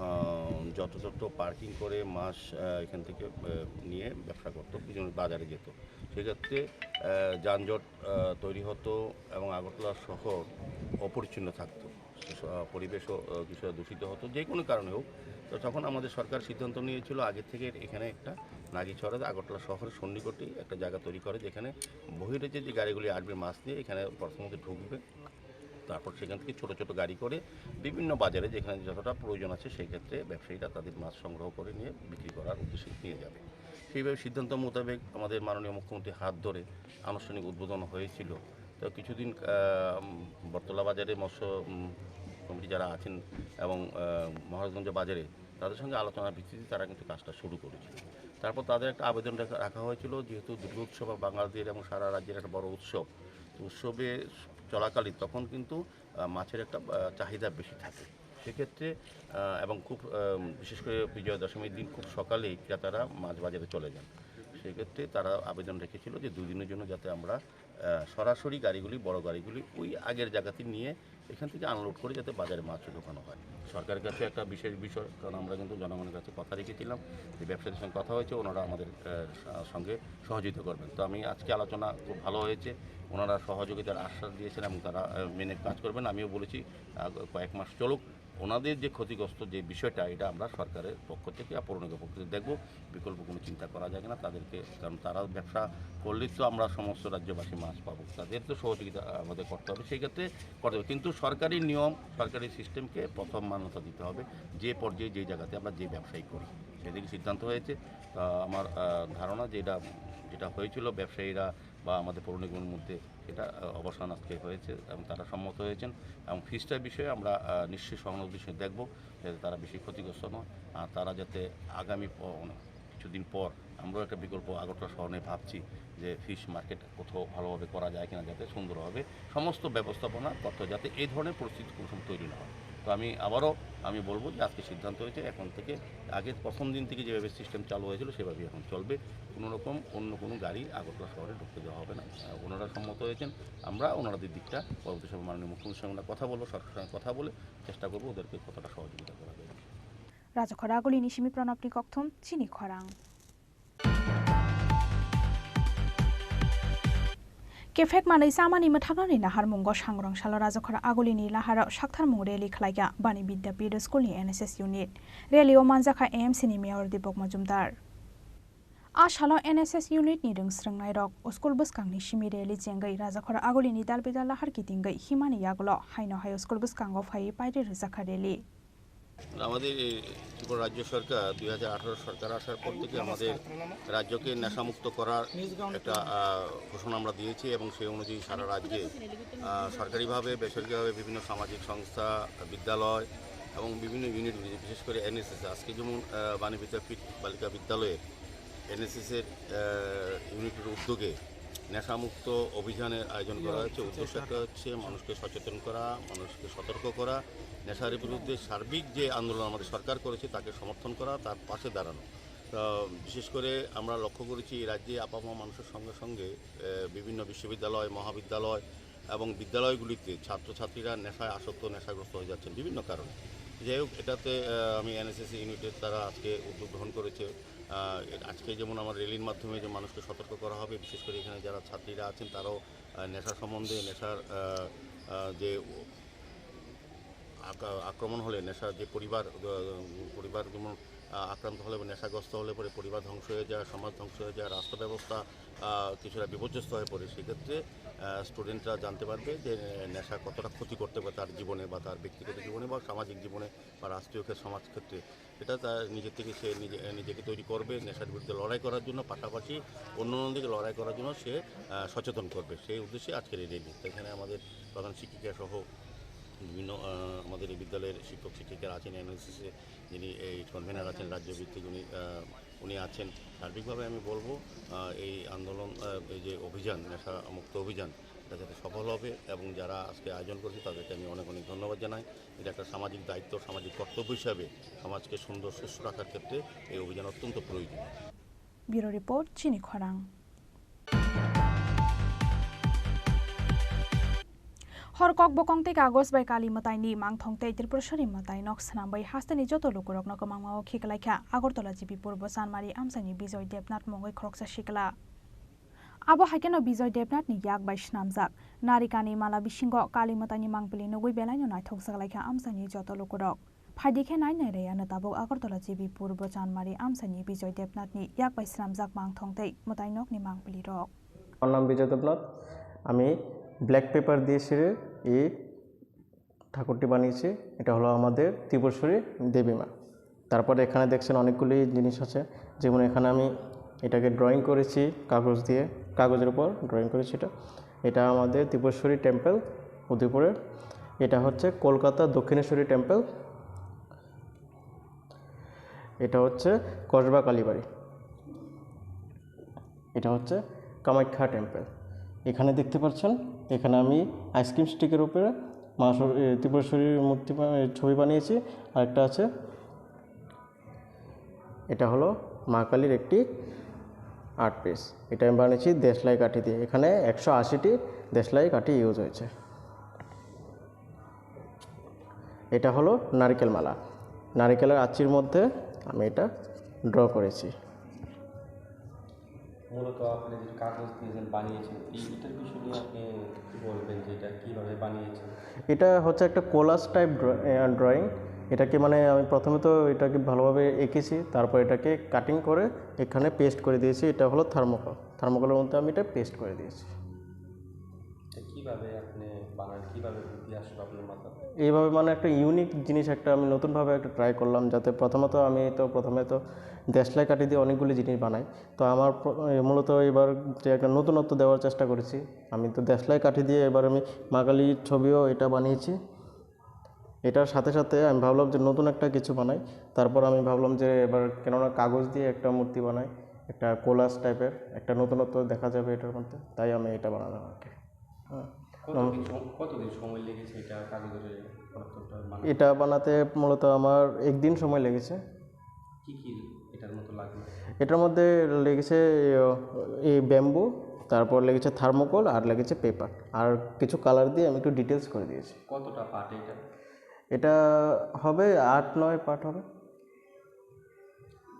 আহ, যত্রতত্র পার্কিং করে মাছ, আহ, এখান থেকে, আহ, নিয়ে ব্যবসা করতো, বিভিন্ন বাজারে যেত। সেক্ষেত্রে, আহ, যানজট, আহ, তৈরি হতো এবং আগরতলা শহর অপরিচ্ছন্ন থাকতো। স-, পরিবেশও, আহ, কিছুটা দূষিত হতো, যে কোনো কারণে হোক। তো তখন আমাদের সরকার সিদ্ধান্ত নিয়েছিল আগে থেকে এখানে একটা নাগিছড়া আগরতলা শহরের সন্নিকটে একটা জায়গা তৈরি করে, যেখানে বহিরাজ্যে যে গাড়িগুলি আসবে মাছ নিয়ে এখানে প্রথমত ঢুকবে, তারপর সেখান থেকে ছোট ছোট গাড়ি করে বিভিন্ন বাজারে যেখানে যতটা প্রয়োজন আছে সেই ক্ষেত্রে ব্যবসায়ীরা তাদের মাছ সংগ্রহ করে নিয়ে বিক্রি করার উদ্দেশ্যে নিয়ে যাবে। সেইভাবে সিদ্ধান্ত মোতাবেক আমাদের মাননীয় মুখ্যমন্ত্রীর হাত ধরে আনুষ্ঠানিক উদ্বোধন হয়েছিল। তো কিছুদিন, আহ, উম, বটতলা বাজারে মৎস্য, উম, কমিটি যারা আছেন এবং, আহ, মহারাজগঞ্জ বাজারে তাদের সঙ্গে আলোচনার ভিত্তিতে তারা কিন্তু কাজটা শুরু করেছিল। তারপর তাদের একটা আবেদন রাখা, রাখা হয়েছিল, যেহেতু দুর্গোৎসব বা বাঙালিদের এবং সারা রাজ্যের একটা বড় উৎসব, তো উৎসবে চলাকালীন তখন কিন্তু, আহ, মাছের একটা, আহ, চাহিদা বেশি থাকে। সেক্ষেত্রে, আহ, এবং খুব, আহ, বিশেষ করে বিজয়া দশমীর দিন খুব সকালেই ক্রেতারা মাছ বাজারে চলে যান। সেক্ষেত্রে তারা আবেদন রেখেছিল যে দুদিনের জন্য যাতে আমরা আহ, সরাসরি গাড়িগুলি, বড় গাড়িগুলি ওই আগের জায়গাতে নিয়ে এখান থেকে আনলোড করে যাতে বাজারে মাছ ঢোকানো হয়। সরকারের কাছে একটা বিশেষ বিষয়, কারণ আমরা কিন্তু জনগণের কাছে কথা রেখেছিলাম যে ব্যবসায়ীদের সঙ্গে কথা হয়েছে, ওনারা আমাদের আহ, সা- সঙ্গে সহযোগিতা করবেন। তো আমি আজকে আলোচনা খুব ভালো হয়েছে, ওনারা সহযোগিতার আশ্বাস দিয়েছেন এবং তারা আহ, মেনে কাজ করবেন। আমিও বলেছি আহ, কয়েক মাস চলুক, ওনাদের যে ক্ষতিগ্রস্ত যে বিষয়টা, এটা আমরা সরকারের পক্ষ থেকে আর পৌর নিগমের পক্ষ থেকে দেখবো। বিকল্প কোনো চিন্তা করা যায় কিনা তাদেরকে, কারণ তারা ব্যবসা করলেই তো আমরা সমস্ত রাজ্যবাসী মাছ পাবো, তাদের তো সহযোগিতা আমাদের করতে হবে। সেই ক্ষেত্রে করতে হবে, কিন্তু সরকারি নিয়ম, সরকারি সিস্টেমকে প্রথম মান্যতা দিতে হবে। যে পর্যায়ে যে জায়গাতে আমরা যে ব্যবসায়ী করি, সেদিকে সিদ্ধান্ত হয়েছে। তা আমার আহ, ধারণা যে এটা যেটা হয়েছিল ব্যবসায়ীরা বা আমাদের পৌর নিগমের মধ্যে, এটা আহ, অবসান আজকে হয়েছে এবং তারা সম্মত হয়েছেন। এবং ফিসটার বিষয়ে আমরা আহ, নিশ্চয়ই সংশ্লিষ্ট বিষয়ে দেখব, যাতে তারা বেশি ক্ষতিগ্রস্ত নয়। আর তারা যাতে আগামী প- কিছুদিন পর আমরাও একটা বিকল্প আগরতলা শহর নিয়ে ভাবছি যে ফিশ মার্কেট কোথাও ভালোভাবে করা যায় কিনা, যাতে সুন্দরভাবে সমস্ত ব্যবস্থাপনা করতে হয়, যাতে এই ধরনের পরিস্থিতি কোনো সময় তৈরি না হয়। তো আমি আবারও আমি বলবো যে আজকে সিদ্ধান্ত হয়েছে এখন থেকে, আগে প্রথম দিন থেকে যেভাবে সিস্টেম চালু হয়েছিল সেভাবেই এখন চলবে। কোনো রকম অন্য কোনো গাড়ি আগরতলা শহরে ঢুকতে দেওয়া হবে না। আহ, ওনারা সম্মত হয়েছেন, আমরা ওনাদের দিকটা পরবর্তী সময় মাননীয় মুখ্যমন্ত্রীর সঙ্গে আমরা কথা বলবো, সরকারের সঙ্গে কথা বলে চেষ্টা করবো ওদেরকে কতটা সহযোগিতা করা যায়। Rajakhor Agulini simi Pranabni kokthum chini khorang. Kephek manwi chamani mwthaknani naharmungo Sangrong salo Rajakhor Agulini laharo saktharmung rally khlaikha Bani Vidyapith School ni N S S unit. Rally o manjakha A M C ni Mayor Deepak Majumdar. A salo N S S unit ni rwngsrwngnairok school bwskangni simi rally chengwi Rajakhor Agulini dalbidal lahar kitingwi himani yagulo haino hai school bwskango phaiwi pairi rwjakha rally. আমাদের এই ত্রিপুরা রাজ্য সরকার দুই হাজার আঠারো সরকার আসার পর থেকে আমাদের রাজ্যকে নেশামুক্ত করার একটা আহ, ঘোষণা আমরা দিয়েছি এবং সেই অনুযায়ী সারা রাজ্যে আহ, সরকারিভাবে বেসরকারিভাবে বিভিন্ন সামাজিক সংস্থা, বিদ্যালয় এবং বিভিন্ন ইউনিটগুলি, বিশেষ করে এনএসএস, আজকে যেমন আহ, বাণী বিদ্যাপীঠ বালিকা বিদ্যালয়ে এনএসএস এর আহ, ইউনিটের উদ্যোগে নেশামুক্ত অভিযানের আয়োজন করা হয়েছে। উদ্দেশ্য একটা হচ্ছে মানুষকে সচেতন করা, মানুষকে সতর্ক করা, নেশার বিরুদ্ধে সার্বিক যে আন্দোলন আমাদের সরকার করেছে তাকে সমর্থন করা, তার পাশে দাঁড়ানো। তো বিশেষ করে আমরা লক্ষ্য করেছি এই রাজ্যে আপামর মানুষের সঙ্গে সঙ্গে আহ, বিভিন্ন বিশ্ববিদ্যালয়, মহাবিদ্যালয় এবং বিদ্যালয়গুলিতে ছাত্রছাত্রীরা নেশায় আসক্ত, নেশাগ্রস্ত হয়ে যাচ্ছেন বিভিন্ন কারণে। যাই হোক, এটাতে আহ, আমি এনএসএস ইউনিটের তারা আজকে উদ্যোগ গ্রহণ করেছে। আহ, এ- আজকে যেমন আমার র্যালির মাধ্যমে যে মানুষকে সতর্ক করা হবে, বিশেষ করে এখানে যারা ছাত্রীরা আছেন তারাও আহ, নেশা সম্বন্ধে, নেশার আহ, আহ, যে আক্রা- আক্রমণ হলে, নেশা যে পরিবার আহ, পরিবার যেমন আহ, আক্রান্ত হলে বা নেশাগ্রস্ত হলে পরে পরিবার ধ্বংস হয়ে যায়, সমাজ ধ্বংস হয়ে যায়, রাষ্ট্র ব্যবস্থা আহ, কিছুটা বিপর্যস্ত হয়ে পড়ে। সেক্ষেত্রে স্টুডেন্টরা জানতে পারবে যে নেশা কতটা ক্ষতি করতে পারে তার জীবনে বা তার ব্যক্তিগত জীবনে বা সামাজিক জীবনে বা রাষ্ট্রীয় ক্ষেত্রে, সমাজ ক্ষেত্রে। এটা তার নিজের থেকে সে নিজে নিজেকে তৈরি করবে নেশার বিরুদ্ধে লড়াই করার জন্য, পাশাপাশি অন্য অন্যদিকে লড়াই করার জন্য সে আহ, সচেতন করবে। সেই উদ্দেশ্যে আজকের এই র্যালি। তো এখানে আমাদের প্রধান শিক্ষিকা সহ বিভিন্ন আহ, আমাদের এই বিদ্যালয়ের শিক্ষক শিক্ষিকারা আছেন, এনএসএসএ যিনি এই কনভেনার আছেন রাজ্যভিত্তিক, উনি আহ, উনি আছেন। সার্বিকভাবে আমি বলবো আহ, এই আন্দোলন আহ, এই যে অভিযান, নেশা মুক্ত অভিযান, এটা যাতে সফল হবে এবং যারা আজকে আয়োজন করেছে তাদেরকে আমি অনেক অনেক ধন্যবাদ জানাই। এটা একটা সামাজিক দায়িত্ব, সামাজিক কর্তব্য হিসাবে সমাজকে সুন্দর সুস্থ রাখার ক্ষেত্রে এই অভিযান অত্যন্ত প্রয়োজন। Bureau Report, Chini Khorang. Hor kok bokong tei kagoj bai Kali mwtaini mangthong tei Tripurasori mwtai nok swnamwi hasteni joto lukurokno kwmangmao khiklaikha Agartala G B Purbo Chanmari amchaini Bijoy Debnath mungwi khoroksa sikla. Abo hai kheno Bijoy Debnathni yak bai swnamjak Narikani mala bisingo Kali mwtaini mangpili nugwi belaino naithokjak laikha amchaini joto lukurok. Phaidi khe nai nai rei ano tabuk Agartala G B Purbo Chanmari amchaini Bijoy Debnathni yak bai swnamjak mangthong tei mwtai nokni mangpili rok. আমার নাম বিজয় দেবনাথ। আমি black pepper দিয়ে ছিঁড়ে এই ঠাকুরটি বানিয়েছি। এটা হলো আমাদের ত্রিপুরেশ্বরী দেবী মা। তারপরে এখানে দেখছেন অনেকগুলি জিনিস আছে, যেমন এখানে আমি এটাকে ড্রয়িং করেছি কাগজ দিয়ে, কাগজের উপর ড্রয়িং করেছি। এটা এটা আমাদের ত্রিপুরেশ্বরী টেম্পল উদয়পুরের। এটা হচ্ছে কলকাতা দক্ষিণেশ্বরী টেম্পল। এটা হচ্ছে কসবা কালীবাড়ি। এটা হচ্ছে কামাখ্যা টেম্পল। এখানে দেখতে পাচ্ছেন, এখানে আমি আইসক্রিম স্টিকের উপরে মা সর- এ, ত্রিপুরেশ্বরীর মূর্তি বা- এ, ছবি বানিয়েছি। আরেকটা আছে, এটা হলো মা কালীর একটি আট পিস। এটা আমি বানিয়েছি দেশলাই কাঠি দিয়ে। এখানে একশো আশিটি দেশলাই কাঠি ইউজ হয়েছে। এটা হলো নারকেল মালা। নারকেলের আঁচির মধ্যে আমি এটা ড্র করেছি। মূলত আপনি যে কাগজ দিয়ে যে বানিয়েছেন, এই, এটার বিষয় নিয়ে আপনি কি বলবেন যে এটা কিভাবে বানিয়েছেন? এটা হচ্ছে একটা কোলাজ টাইপ ড্র-, এ, ড্রয়িং। এটাকে মানে আমি প্রথমে তো এটাকে ভালোভাবে এঁকেছি, তারপর এটাকে কাটিং করে এখানে পেস্ট করে দিয়েছি। এটা হলো থার্মোকল, থার্মোকলের মধ্যে আমি এটা পেস্ট করে দিয়েছি। এটা কিভাবে আপনি বানান, কিভাবে বুদ্ধি আসলো আপনার মাথায়? এইভাবে মানে একটা ইউনিক জিনিস একটা আমি নতুনভাবে একটা ট্রাই করলাম, যাতে প্রথমত আমি তো প্রথমে তো দেশলাই কাঠি দিয়ে অনেকগুলি জিনিস বানাই। তো আমার প্র-, এ, মূলত এবার যে একটা নতুনত্ব দেওয়ার চেষ্টা করেছি, আমি তো দেশলাই কাঠি দিয়ে এবার আমি মাগালি ছবিও এটা বানিয়েছি। এটার সাথে সাথে আমি ভাবলাম যে নতুন একটা কিছু বানাই। তারপর আমি ভাবলাম যে এবার কেননা কাগজ দিয়ে একটা মূর্তি বানাই, একটা কোলাজ টাইপের, একটা নতুনত্ব দেখা যাবে এটার মধ্যে, তাই আমি এটা বানালাম আর কি। হ্যাঁ। কতদিন সম-, কতদিন সময় লেগেছে এটা কাগজের পদার্থটা বানাতে? এটা বানাতে মূলত আমার একদিন সময় লেগেছে। কি কি এটার মতো লাগলো? এটার মধ্যে লেগেছে, ইয়ো, এই ব্যাম্বু, তারপর লেগেছে থার্মোকল আর লেগেছে পেপার, আর কিছু কালার দিয়ে আমি একটু ডিটেলস করে দিয়েছি। কতটা পার্ট এটা? এটা হবে আট নয় পার্ট হবে।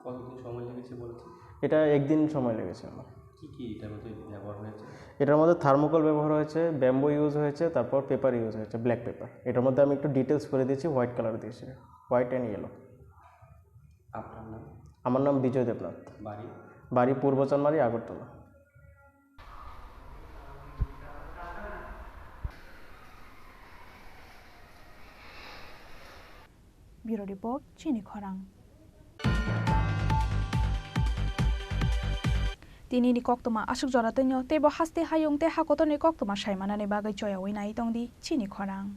কতদিন সময় লেগেছে বলেছে? এটা একদিন সময় লেগেছে আমার। কি কি এটার মধ্যে ব্যবহার হয়েছে? এটার মধ্যে থার্মোকল ব্যবহার হয়েছে, ব্যাম্বু ইউজ হয়েছে, তারপর পেপার ইউজ হয়েছে, ব্ল্যাক পেপার। এটার মধ্যে আমি একটু ডিটেলস করে দিয়েছি, হোয়াইট কালার দিয়েছি, হোয়াইট অ্যান্ড ইয়েলো। আপনার নাম? আমার নাম বিজয় দেবনাথ। বাড়ি? বাড়ি পূর্ব চানমারি, Agartala. Bureau Report, Chini Khorang. Tini ni koktwma aswk jora twino, teibo haste hayung tei hakotor ni koktwma sai manani bagwi choyaui nai tongdi Chini Khorang.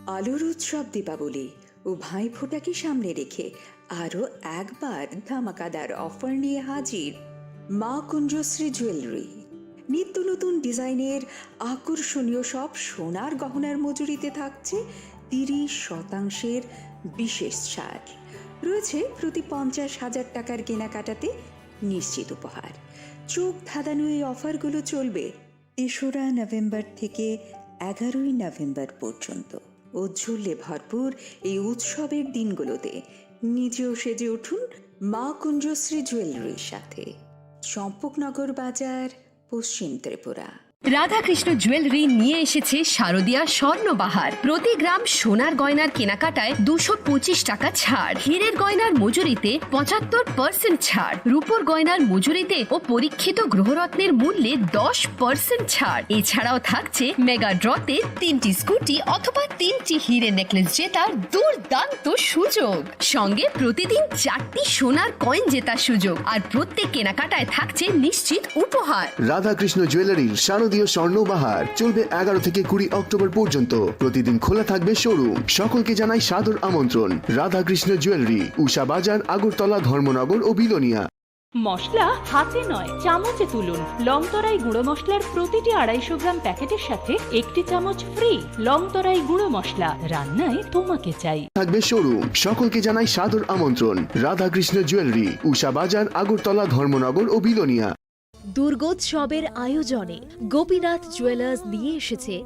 আলোর উৎসব দীপাবলি ও ভাইফোঁটাকে সামনে রেখে আরও একবার ধামাকাদার অফার নিয়ে হাজির মা কুঞ্জশ্রী জুয়েলারি। নিত্য নতুন ডিজাইনের আকর্ষণীয় সব সোনার গহনার মজুরিতে থাকছে তিরিশ শতাংশের বিশেষ ছাড়। রয়েছে প্রতি পঞ্চাশ হাজার টাকার কেনাকাটাতে নিশ্চিত উপহার। চোখ ধাঁধানো এই অফারগুলো চলবে তেসরা নভেম্বর থেকে এগারোই নভেম্বর পর্যন্ত। ঔজ্জ্বল্যে ভরপুর এই উৎসবের দিনগুলোতে নিজেও সেজে উঠুন মা কুঞ্জশ্রী জুয়েলারির সাথে। চম্পকনগর বাজার, পশ্চিম ত্রিপুরা। রাধাকৃষ্ণ জুয়েলারি নিয়ে এসেছে শারদীয়া স্বর্ণবাহার। প্রতি গ্রাম সোনার গয়নার কেনাকাটায় দুশো পঁচিশ টাকা ছাড়, হীরের গয়নার মজুরিতে পঁচাত্তর পার্সেন্ট ছাড়, রূপোর গয়নার মজুরিতে ও পরীক্ষিত গ্রহরত্নের মূল্যে দশ পার্সেন্ট ছাড়। এছাড়াও থাকছে মেগা ড্রতে তিনটি স্কুটি অথবা তিনটি হীরে নেকলেস জেতার দুর্দান্ত সুযোগ। সঙ্গে প্রতিদিন চারটি সোনার কয়েন জেতার সুযোগ, আর প্রত্যেক কেনাকাটায় থাকছে নিশ্চিত উপহার। রাধাকৃষ্ণ জুয়েলারির শারদীয় স্বর্ণ বাহার চলবে এগারো থেকে কুড়ি অক্টোবর পর্যন্ত। প্রতিদিন খোলা থাকবে শোরুম। সকলকে জানাই সাদর আমন্ত্রণ। রাধাকৃষ্ণ জুয়েলারি, উষা বাজার, আগরতলা, ধর্মনগর ও বিলোনিয়া। মশলা হাতে নয়, চামচে তুলুন। লংতরাই গুঁড়ো মশলার প্রতিটি আড়াইশো গ্রাম প্যাকেটের সাথে একটি চামচ ফ্রি। লংতরাই গুঁড়ো মশলা, রান্নায় তোমাকে চাই। থাকবে শোরুম। সকলকে জানাই সাদর আমন্ত্রণ। রাধাকৃষ্ণ জুয়েলারি, উষা বাজার, আগরতলা, ধর্মনগর ও বিলোনিয়া। দুর্গোৎসবের আয়োজনে গোপীনাথ জুয়েলার্স নিয়ে এসেছে